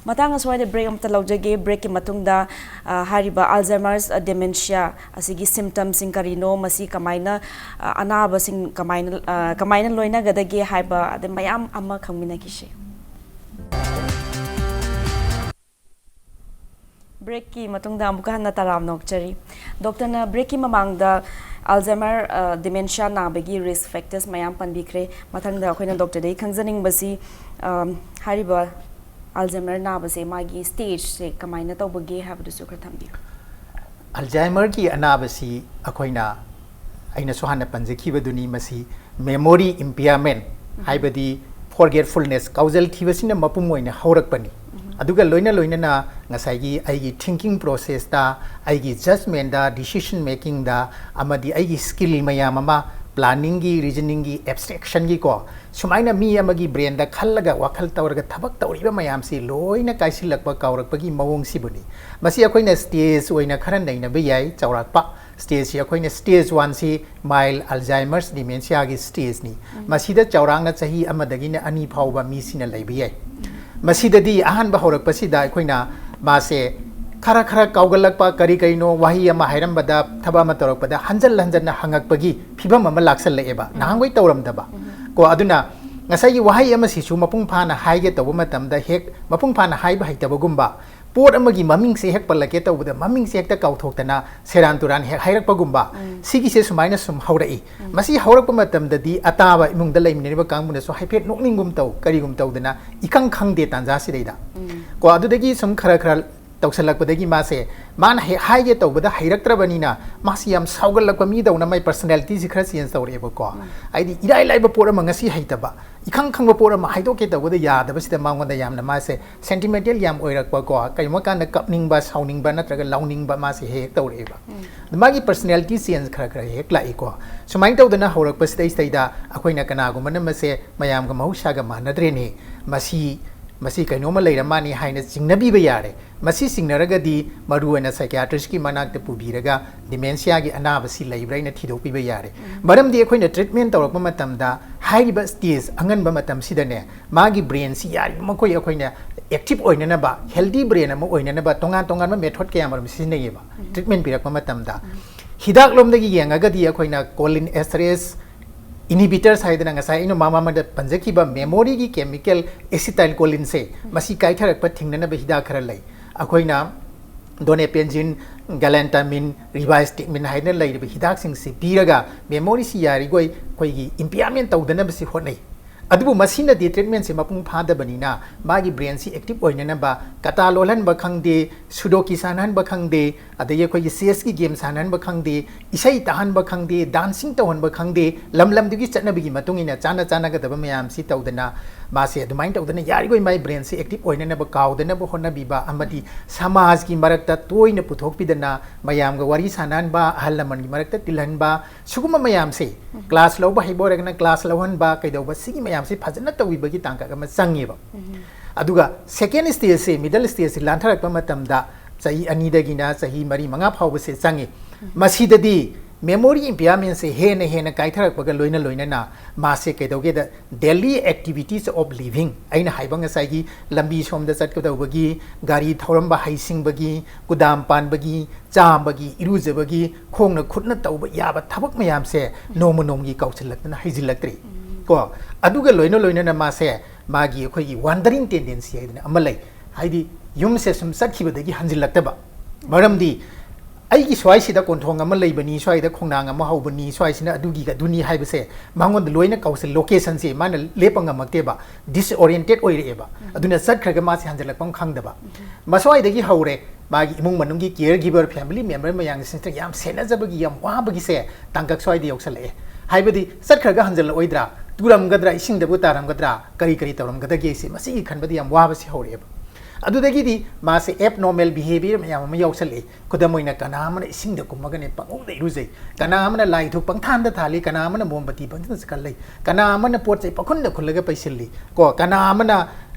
ꯃꯇꯥꯡ ꯑꯁ꯭ꯋꯥꯏꯗ ꯕ꯭ꯔꯦꯛ ꯑꯃꯇ ꯂꯧꯖꯒꯦ꯫ ꯕ꯭ꯔꯦꯛꯀꯤ ꯃꯇꯨꯡꯗ, ꯑ, ꯍꯥꯏꯔꯤꯕ ꯑꯜꯖꯥꯏꯃꯔꯁ, ꯑ, ꯗꯤꯃꯦꯟꯁꯤꯌꯥ ꯑꯁꯤꯒꯤ ꯁꯤꯝꯇꯝꯁꯤꯡ ꯀꯔꯤꯅꯣ, ꯃꯁꯤ ꯀꯃꯥꯏꯅ, ꯑ, ꯑꯅꯥꯕꯁꯤꯡ ꯀꯃꯥꯏꯅ, ꯑ, ꯀꯃꯥꯏꯅ ꯂꯣꯏꯅꯒꯗꯒꯦ ꯍꯥꯏꯕ ꯑꯗꯩ ꯃꯌꯥꯝ ꯑꯃ ꯈꯪꯃꯤꯟꯅꯈꯤꯁꯤ꯫ ꯕ꯭ꯔꯦꯛꯀꯤ ꯃꯇꯨꯡꯗ ꯑꯃꯨꯛꯀ ꯍꯟꯅ ꯇꯔꯥꯝꯅ ꯑꯣꯛꯆꯔꯤ꯫ ꯗꯣꯛꯇꯔꯅ ꯕ꯭ꯔꯦꯛꯀꯤ ꯃꯃꯥꯡꯗ ꯑꯜꯖꯥꯏꯃꯔ, ꯑ, ꯗꯤꯃꯦꯟꯁꯤꯌꯥ ꯅꯥꯕꯒꯤ ꯔꯤꯁꯛ ꯐꯦꯛꯇꯔꯁ ꯃꯌꯥꯝ ꯄꯟꯕꯤꯈ꯭ꯔꯦ꯫ ꯃꯊꯪꯗ ꯑꯩꯈꯣꯏꯅ ꯗꯣꯛꯇꯔꯗꯒꯤ ꯈꯪꯖꯅꯤꯡꯕꯁꯤ, ꯑ, ꯍꯥꯏꯔꯤꯕ ꯑꯜꯖꯥꯏꯃꯔ ꯅꯥꯕꯁꯦ ꯃꯥꯒꯤ ꯁ꯭ꯇꯦꯖꯁꯦ ꯀꯃꯥꯏꯅ ꯇꯧꯕꯒꯦ ꯍꯥꯏꯕꯗꯨꯁꯨ ꯈꯔ ꯊꯝꯕꯤꯌꯨ꯫ ꯑꯜꯖꯥꯏꯃꯔꯒꯤ ꯑꯅꯥꯕꯁꯤ ꯑꯩꯈꯣꯏꯅ, ꯑꯩꯅꯁꯨ ꯍꯥꯟꯅ ꯄꯟꯖꯈꯤꯕꯗꯨꯅꯤ, ꯃꯁꯤ ꯃꯦꯃꯣꯔꯤ ꯏꯝꯄꯤꯌꯔꯃꯦꯟ, ꯎꯝ꯫ ꯍꯥꯏꯕꯗꯤ ꯐꯣꯔꯒꯦꯠꯐꯨꯜꯅꯦꯁ, ꯀꯥꯎꯖꯜ ꯊꯤꯕꯁꯤꯅ ꯃꯄꯨꯡ ꯑꯣꯏꯅ ꯍꯧꯔꯛꯄꯅꯤ꯫ ꯎꯝ꯫ ꯑꯗꯨꯒ ꯂꯣꯏꯅ ꯂꯣꯏꯅꯅ ꯉꯁꯥꯏꯒꯤ ꯑꯩꯒꯤ ꯊꯤꯡꯀꯤꯡ ꯄ꯭ꯔꯣꯁꯦꯁꯇ, ꯑꯩꯒꯤ ꯖꯖꯃꯦꯟꯗ, ꯗꯤꯁꯤꯖꯟ ꯃꯦꯀꯤꯡꯗ ꯑꯃꯗꯤ ꯑꯩꯒꯤ ꯁ꯭ꯀꯤꯜ ꯃꯌꯥꯝ ꯑꯃ planning ꯒꯤ, reasoning ꯒꯤ, abstraction ꯒꯤ ꯀꯣ, ꯁꯨꯃꯥꯏꯅ ꯃꯤ ꯑꯃꯒꯤ brain ꯗ ꯈꯜꯂꯒ ꯋꯥꯈꯜ ꯇꯧꯔꯒ ꯊꯕꯛ ꯇꯧꯔꯤꯕ ꯃꯌꯥꯝꯁꯤ ꯂꯣꯏꯅ ꯀꯥꯏꯁꯤꯜꯂꯛꯄ, ꯀꯥꯎꯔꯛꯄꯒꯤ ꯃꯑꯣꯡꯁꯤꯕꯨꯅꯤ꯫ ꯃꯁꯤ ꯑꯩꯈꯣꯏꯅ stage ꯑꯣꯏꯅ ꯈꯔ ꯅꯩꯅꯕ ꯌꯥꯏ꯫ ꯆꯥꯎꯔꯥꯛꯄ stage ꯁꯤ ꯑꯩꯈꯣꯏꯅ stage one ꯁꯤ mild Alzheimer's dementia ꯒꯤ stage ꯅꯤ꯫ ꯃꯁꯤꯗ ꯆꯥꯎꯔꯥꯛꯅ ꯆꯍꯤ ꯑꯃꯗꯒꯤꯅ ꯑꯅꯤ ꯐꯥꯎꯕ ꯃꯤꯁꯤꯅ ꯂꯩꯕ ꯌꯥꯏ꯫ ꯃꯁꯤꯗꯗꯤ ꯑꯍꯥꯟꯕ ꯍꯧꯔꯛꯄꯁꯤꯗ ꯑꯩꯈꯣꯏꯅ ꯃꯥꯁꯦ ꯈꯔ ꯈꯔ ꯀꯥꯎꯒꯜꯂꯛꯄ, ꯀꯔꯤ ꯀꯔꯤꯅꯣ ꯋꯥꯍꯩ ꯑꯃ ꯍꯥꯏꯔꯝꯕꯗ, ꯊꯕꯛ ꯑꯃ ꯇꯧꯔꯛꯄꯗ ꯍꯟꯖꯜ ꯍꯟꯖꯟꯅ ꯍꯪꯉꯛꯄꯒꯤ ꯐꯤꯕꯝ ꯑꯃ ꯂꯥꯛꯁꯜꯂꯛꯑꯦꯕ, ꯅꯍꯥꯟꯈꯣꯏ ꯇꯧꯔꯝꯗꯕ꯫ ꯀꯣ, ꯑꯗꯨꯅ ꯉꯁꯥꯏꯒꯤ ꯋꯥꯍꯩ ꯑꯃꯁꯤꯁꯨ ꯃꯄꯨꯡ ꯐꯥꯅ ꯍꯥꯏꯒꯦ ꯇꯧꯕ ꯃꯇꯝꯗ ꯍꯦꯛ ꯃꯄꯨꯡ ꯐꯥꯅ ꯍꯥꯏꯕ ꯍꯩꯇꯕꯒꯨꯝꯕ, ꯄꯣꯠ ꯑꯃꯒꯤ ꯃꯃꯤꯡꯁꯦ ꯍꯦꯛ ꯄꯜꯂꯛꯀꯦ ꯇꯧꯕꯗ ꯃꯃꯤꯡꯁꯦ ꯍꯦꯛꯇ ꯀꯥꯎꯊꯣꯛꯇꯅ ꯁꯦꯔꯥꯟ ꯇꯨꯔꯥꯟ ꯍꯦꯛ ꯍꯥꯏꯔꯛꯄꯒꯨꯝꯕ, ꯁꯤꯒꯤꯁꯦ ꯁꯨꯃꯥꯏꯅ ꯁꯨꯝ ꯍꯧꯔꯛꯏ꯫ ꯃꯁꯤ ꯍꯧꯔꯛꯄ ꯃꯇꯝꯗꯗꯤ ꯑꯇꯥꯕ ꯏꯃꯨꯡꯗ ꯂꯩꯃꯤꯟꯅꯔꯤꯕ ꯀꯥꯡꯕꯨꯅꯁꯨ ꯍꯥꯏꯐꯦꯠ ꯅꯣꯛꯅꯤꯡꯒꯨꯝ ꯇꯧ, ꯀꯔꯤꯒꯨꯝ ꯇꯧꯗꯅ ꯏꯈꯪ ꯈꯪꯗꯦ ꯇꯥꯟꯖꯥꯁꯤꯗꯩꯗ꯫ ꯀꯣ, ꯑꯗꯨꯗꯒꯤ ꯁꯨꯝ ꯈꯔ ꯈꯔ ꯇꯧꯁꯜꯂꯛꯄꯗꯒꯤ ꯃꯥꯁꯦ, ꯃꯥꯅ ꯍꯦꯛ ꯍꯥꯏꯒꯦ ꯇꯧꯕꯗ ꯍꯩꯔꯛꯇ꯭ꯔꯕꯅꯤꯅ ꯃꯥꯁꯤ ꯌꯥꯝ ꯁꯥꯎꯒꯠꯂꯛꯄ ꯃꯤꯗꯧꯅ ꯃꯥꯏ personality ꯁꯤ ꯈꯔ change ꯇꯧꯔꯛꯑꯦꯕꯀꯣ꯫ ꯍꯥꯏꯗꯤ ꯏꯔꯥꯏ ꯂꯥꯏꯕ ꯄꯣꯠ ꯑꯃ ꯉꯁꯤ ꯍꯩꯇꯕ, ꯏꯈꯪ ꯈꯪꯕ ꯄꯣꯠ ꯑꯃ ꯍꯥꯏꯗꯣꯛꯀꯦ ꯇꯧꯕꯗ ꯌꯥꯗꯕꯁꯤꯗ ꯃꯉꯣꯟꯗ ꯌꯥꯝꯅ ꯃꯥꯁꯦ sentimental ꯌꯥꯝ ꯑꯣꯏꯔꯛꯄꯀꯣ, ꯀꯔꯤꯒꯨꯝꯕ ꯀꯥꯟꯗ ꯀꯞꯅꯤꯡꯕ, ꯁꯥꯎꯅꯤꯡꯕ ꯅꯠꯇ꯭ꯔꯒ ꯂꯥꯎꯅꯤꯡꯕ ꯃꯥꯁꯦ ꯍꯦꯛ ꯍꯦꯛ ꯇꯧꯔꯛꯑꯦꯕ꯫ ꯑꯗ ꯃꯥꯒꯤ personality change ꯈꯔ ꯈꯔ ꯍꯦꯛ ꯂꯥꯛꯏꯀꯣ꯫ ꯁꯨꯃꯥꯏꯅ ꯇꯧꯗꯅ ꯍꯧꯔꯛꯄꯁꯤꯗꯩꯁꯤꯗꯩꯗ ꯑꯩꯈꯣꯏꯅ ꯀꯅꯥꯒꯨꯝꯕꯅ ꯃꯁꯦ ꯃꯌꯥꯝꯒ ꯃꯍꯧꯁꯥꯒ ꯃꯥꯟꯅꯗ꯭ꯔꯦꯅꯦ, ꯃꯁꯤ, ꯃꯁꯤ ꯀꯩꯅꯣꯝꯃ ꯂꯩꯔ ꯃꯥꯅꯤ ꯍꯥꯏꯅ ꯆꯤꯡꯅꯕꯤꯕ ꯌꯥꯔꯦ꯫ ꯃꯁꯤ ꯆꯤꯡꯅꯔꯒꯗꯤ ꯃꯔꯨꯑꯣꯏꯅ psychiatrist ꯀꯤ ꯃꯅꯥꯛꯇ ꯄꯨꯕꯤꯔꯒ dementia ꯒꯤ ꯑꯅꯥꯕꯁꯤ ꯂꯩꯕ꯭ꯔꯥ ꯍꯥꯏꯅ ꯊꯤꯗꯣꯛꯄꯤꯕ ꯌꯥꯔꯦ꯫ ꯃꯔꯝꯗꯤ ꯑꯩꯈꯣꯏꯅ treatment ꯇꯧꯔꯛꯄ ꯃꯇꯝꯗ ꯍꯥꯏꯔꯤꯕ stage ꯑꯉꯟꯕ ꯃꯇꯝꯁꯤꯗꯅꯦ, ꯃꯥꯒꯤ brain ꯁꯤ ꯌꯥꯔꯤꯕ ꯃꯈꯩ ꯑꯩꯈꯣꯏꯅ active ꯑꯣꯏꯅꯅꯕ, healthy brain ꯑꯃ ꯑꯣꯏꯅꯅꯕ ꯇꯣꯉꯥꯟ ꯇꯣꯉꯥꯟꯕ method ꯀꯌꯥ ꯃꯔꯨꯝ ꯁꯤꯖꯤꯟꯅꯩꯌꯦꯕ treatment ꯄꯤꯔꯛꯄ ꯃꯇꯝꯗ꯫ ꯍꯤꯗꯥꯛꯂꯣꯝꯗꯒꯤ ꯌꯦꯡꯉꯒꯗꯤ ꯑꯩꯈꯣꯏꯅ cholinesterase inhibitors ꯍꯥꯏꯗꯅ ꯉꯁꯥꯏ ꯑꯩꯅ ꯃꯃꯥꯡꯗ ꯄꯟꯖꯈꯤꯕ memory ꯒꯤ chemical acetylcholine ꯁꯦ, ꯃꯁꯤ ꯀꯥꯏꯊꯔꯛꯄ ꯊꯤꯡꯅꯅꯕ ꯍꯤꯗꯥꯛ ꯈꯔ ꯂꯩ꯫ ꯑꯩꯈꯣꯏꯅ donepezin, galantamine, rivastigmine ꯍꯥꯏꯗꯅ ꯂꯩꯔꯤꯕ ꯍꯤꯗꯥꯛꯁꯤꯡꯁꯤ ꯄꯤꯔꯒ memory ꯁꯤ ꯌꯥꯔꯤꯈꯣꯏ ꯑꯩꯈꯣꯏꯒꯤ impairment ꯇꯧꯗꯅꯕꯁꯤ ꯍꯣꯠꯅꯩ꯫ ꯑꯗꯨꯕꯨ ꯃꯁꯤꯅꯗꯤ ꯇ꯭ꯔꯤꯠꯃꯦꯟꯁꯦ ꯃꯄꯨꯡ ꯐꯥꯗꯕꯅꯤꯅ ꯃꯥꯒꯤ ꯕ꯭ꯔꯦꯟꯁꯤ ꯑꯦꯛꯇꯤꯚ ꯑꯣꯏꯅꯅꯕ ꯀꯇꯥ ꯂꯣꯜꯍꯟꯕ ꯈꯪꯗꯦ, ꯁꯨꯗꯣꯀꯤ ꯁꯥꯟꯅꯍꯟꯕ ꯈꯪꯗꯦ, ꯑꯗꯒꯤ ꯑꯩꯈꯣꯏꯒꯤ ꯆꯦꯁꯀꯤ ꯒꯦꯝ ꯁꯥꯟꯅꯍꯟꯕ ꯈꯪꯗꯦ, ꯏꯁꯩ ꯇꯥꯍꯟꯕ ꯈꯪꯗꯦ, ꯗꯥꯟꯁꯤꯡ ꯇꯧꯍꯟꯕ ꯈꯪꯗꯦ, ꯂꯝ ꯂꯝꯗꯨꯒꯤ ꯆꯠꯅꯕꯤꯒꯤ ꯃꯇꯨꯡ ꯏꯟꯅ ꯆꯥꯅ ꯆꯥꯅꯒꯗꯕ ꯃꯌꯥꯝꯁꯤ ꯇꯧꯗꯅ ꯃꯥꯁꯦ ꯑꯗꯨꯃꯥꯏꯅ ꯇꯧꯗꯅ ꯌꯥꯔꯤꯈꯣꯏ ꯃꯥꯏ ꯕ꯭ꯔꯦꯟꯁꯦ ꯑꯦꯛꯇꯤꯚ ꯑꯣꯏꯅꯅꯕ ꯀꯥꯎꯗꯅꯕ ꯍꯣꯠꯅꯕꯤꯕ ꯑꯃꯗꯤ ꯁꯃꯥꯖꯒꯤ ꯃꯔꯛꯇ ꯇꯣꯏꯅ ꯄꯨꯊꯣꯛꯄꯤꯗꯅ ꯃꯌꯥꯝꯒ ꯋꯥꯔꯤ ꯁꯥꯟꯅꯍꯟꯕ, ꯑꯍꯜ ꯂꯃꯟꯒꯤ ꯃꯔꯛꯇ ꯇꯤꯜꯍꯟꯕ, ꯁꯤꯒꯨꯝꯕ ꯃꯌꯥꯝꯁꯦ ꯀ꯭ꯂꯥꯁ ꯂꯧꯕ ꯍꯩꯕ ꯑꯣꯏꯔꯒꯅ ꯀ꯭ꯂꯥꯁ ꯂꯧꯍꯟꯕ, ꯀꯩꯗꯧꯕ, ꯁꯤꯒꯤ ꯃꯌꯥꯝꯁꯦ ꯐꯖꯅ ꯇꯧꯕꯤꯕꯒꯤ ꯇꯥꯡꯀꯛ ꯑꯃ ꯆꯪꯉꯦꯕ꯫ ꯑꯗꯨꯒ ꯁꯦꯀꯦꯟ ꯁ꯭ꯇꯦꯖꯁꯦ, ꯃꯤꯗꯜ ꯁ꯭ꯇꯦꯖꯁꯦ ꯂꯥꯟꯊꯔꯛꯄ ꯃꯇꯝꯗ ꯆꯍꯤ ꯑꯅꯤꯗꯒꯤꯅ ꯆꯍꯤ ꯃꯔꯤ ꯃꯉꯥ ꯐꯥꯎꯕꯁꯦ ꯆꯪꯉꯤ꯫ ꯃꯁꯤꯗꯗꯤ ꯃꯦꯃꯣꯔꯤ ꯏꯝꯄꯤꯌꯥꯔꯃꯦꯟꯁꯦ ꯍꯦꯟꯅ ꯍꯦꯟꯅ ꯀꯥꯏꯊꯔꯛꯄꯒ ꯂꯣꯏꯅ ꯂꯣꯏꯅꯅ ꯃꯥꯁꯦ ꯀꯩꯗꯧꯒꯦꯗ, daily activities of living, ꯑꯩꯅ ꯍꯥꯏꯕ ꯉꯁꯥꯏꯒꯤ ꯂꯝꯕꯤ ꯁꯣꯝꯗ ꯆꯠꯀꯗꯧꯕꯒꯤ, ꯒꯥꯔꯤ ꯊꯧꯔꯝꯕ ꯍꯩꯁꯤꯡꯕꯒꯤ, ꯀꯨꯗꯥꯝ ꯄꯥꯟꯕꯒꯤ, ꯆꯥꯝꯕꯒꯤ, ꯏꯔꯨꯖꯕꯒꯤ, ꯈꯣꯡꯅ ꯈꯨꯠꯅ ꯇꯧꯕ ꯌꯥꯕ ꯊꯕꯛ ꯃꯌꯥꯝꯁꯦ ꯅꯣꯡꯃ ꯅꯣꯡꯃꯒꯤ ꯀꯥꯎꯁꯤꯜꯂꯛꯇꯅ ꯍꯩꯖꯤꯜꯂꯛꯇ꯭ꯔꯤ꯫ ꯀꯣ, ꯑꯗꯨꯒ ꯂꯣꯏꯅ ꯂꯣꯏꯅꯅ ꯃꯥꯁꯦ ꯃꯥꯒꯤ ꯑꯩꯈꯣꯏꯒꯤ wandering tendency ꯍꯥꯏꯗꯅ ꯑꯃ ꯂꯩ꯫ ꯍꯥꯏꯗꯤ ꯌꯨꯝꯁꯦ ꯁꯨꯝ ꯆꯠꯈꯤꯕꯗꯒꯤ ꯍꯟꯖꯤꯜꯂꯛꯇꯕ꯫ ꯃꯔꯝꯗꯤ ꯑꯩꯒꯤ ꯁ꯭ꯋꯥꯏꯁꯤꯗ ꯀꯣꯟꯊꯣꯡ ꯑꯃ ꯂꯩꯕꯅꯤ, ꯁ꯭ꯋꯥꯏꯗ ꯈꯣꯡꯅꯥꯡ ꯑꯃ ꯍꯧꯕꯅꯤ, ꯁ꯭ꯋꯥꯏꯁꯤꯅ ꯑꯗꯨꯒꯤ ꯑꯗꯨꯅꯤ ꯍꯥꯏꯕꯁꯦ ꯃꯉꯣꯟꯗ ꯂꯣꯏꯅ ꯀꯥꯎꯁꯤꯜ-, ꯂꯣꯀꯦꯁꯟꯁꯦ ꯃꯥꯅ ꯂꯦꯞꯄ ꯉꯝꯃꯛꯇꯦꯕ, ꯗꯤꯁꯑꯣꯔꯤꯌꯦꯟꯇꯦꯠ ꯑꯣꯏꯔꯛꯑꯦꯕ꯫ ꯑꯗꯨꯅ ꯆꯠꯈ꯭ꯔꯒ ꯃꯥꯁꯦ ꯍꯟꯖꯤꯜꯂꯛꯄ ꯑꯃ ꯈꯪꯗꯕ꯫ ꯃꯁ꯭ꯋꯥꯏꯗꯒꯤ ꯍꯧꯔꯦ ꯃꯥꯒꯤ ꯏꯃꯨꯡ ꯃꯅꯨꯡꯒꯤ ꯀꯤꯌꯔ ꯒꯤꯚꯔ, ꯐꯦꯃꯤꯂꯤ ꯃꯦꯝꯕꯔ ꯃꯌꯥꯝꯁꯤꯡꯁꯤꯅ ꯌꯥꯝ ꯁꯦꯟꯅꯖꯕꯒꯤ, ꯌꯥꯝ ꯋꯥꯕꯒꯤꯁꯦ ꯇꯥꯡꯀꯛ ꯁ꯭ꯋꯥꯏꯗ ꯌꯧꯁꯜꯂꯛꯑꯦ꯫ ꯍꯥꯏꯕꯗꯤ ꯆꯠꯈ꯭ꯔꯒ ꯍꯟꯖꯤꯜꯂꯛꯑꯣꯏꯗ꯭ꯔꯥ, ꯇꯨꯔꯝꯒꯗ꯭ꯔꯥ, ꯏꯁꯤꯡꯗꯕꯨ ꯇꯥꯔꯝꯒꯗ꯭ꯔꯥ, ꯀꯔꯤ ꯀꯔꯤ ꯇꯧꯔꯝꯒꯗꯒꯦ ꯁꯤ, ꯃꯁꯤꯒꯤ ꯈꯟꯕꯗ ꯌꯥꯝ ꯋꯥꯕꯁꯤ ꯍꯧꯔꯛꯑꯦꯕ꯫ ꯑꯗꯨꯗꯒꯤꯗꯤ ꯃꯥꯁꯦ ꯑꯦꯕꯅꯣꯔꯃꯦꯜ ꯕꯤꯍꯦꯕꯤꯌꯔ ꯃꯌꯥꯝ ꯑꯃ ꯌꯥꯎꯁꯜꯂꯛꯏ꯫ ꯈꯨꯗꯝ ꯑꯣꯏꯅ, ꯀꯅꯥ ꯑꯃꯅ ꯏꯁꯤꯡꯗ ꯀꯨꯝꯃꯒꯅꯦ ꯄꯪꯉꯧꯗ ꯏꯔꯨꯖꯩ, ꯀꯅꯥ ꯑꯃꯅ ꯂꯥꯏ ꯙꯨꯛ ꯄꯪꯊꯥꯟꯗ ꯊꯥꯜꯂꯤ, ꯀꯅꯥ ꯑꯃꯅ ꯃꯣꯝꯕꯇꯤ ꯄꯪꯊꯥꯟꯗ ꯀꯜꯂꯤ, ꯀꯅꯥ ꯑꯃꯅ ꯄꯣꯠ ꯆꯩ ꯄꯪꯈꯨꯟꯗ ꯈꯨꯜꯂꯒ ꯄꯩꯁꯤꯜꯂꯤ, ꯀꯣ, ꯀꯅꯥ ꯑꯃꯅ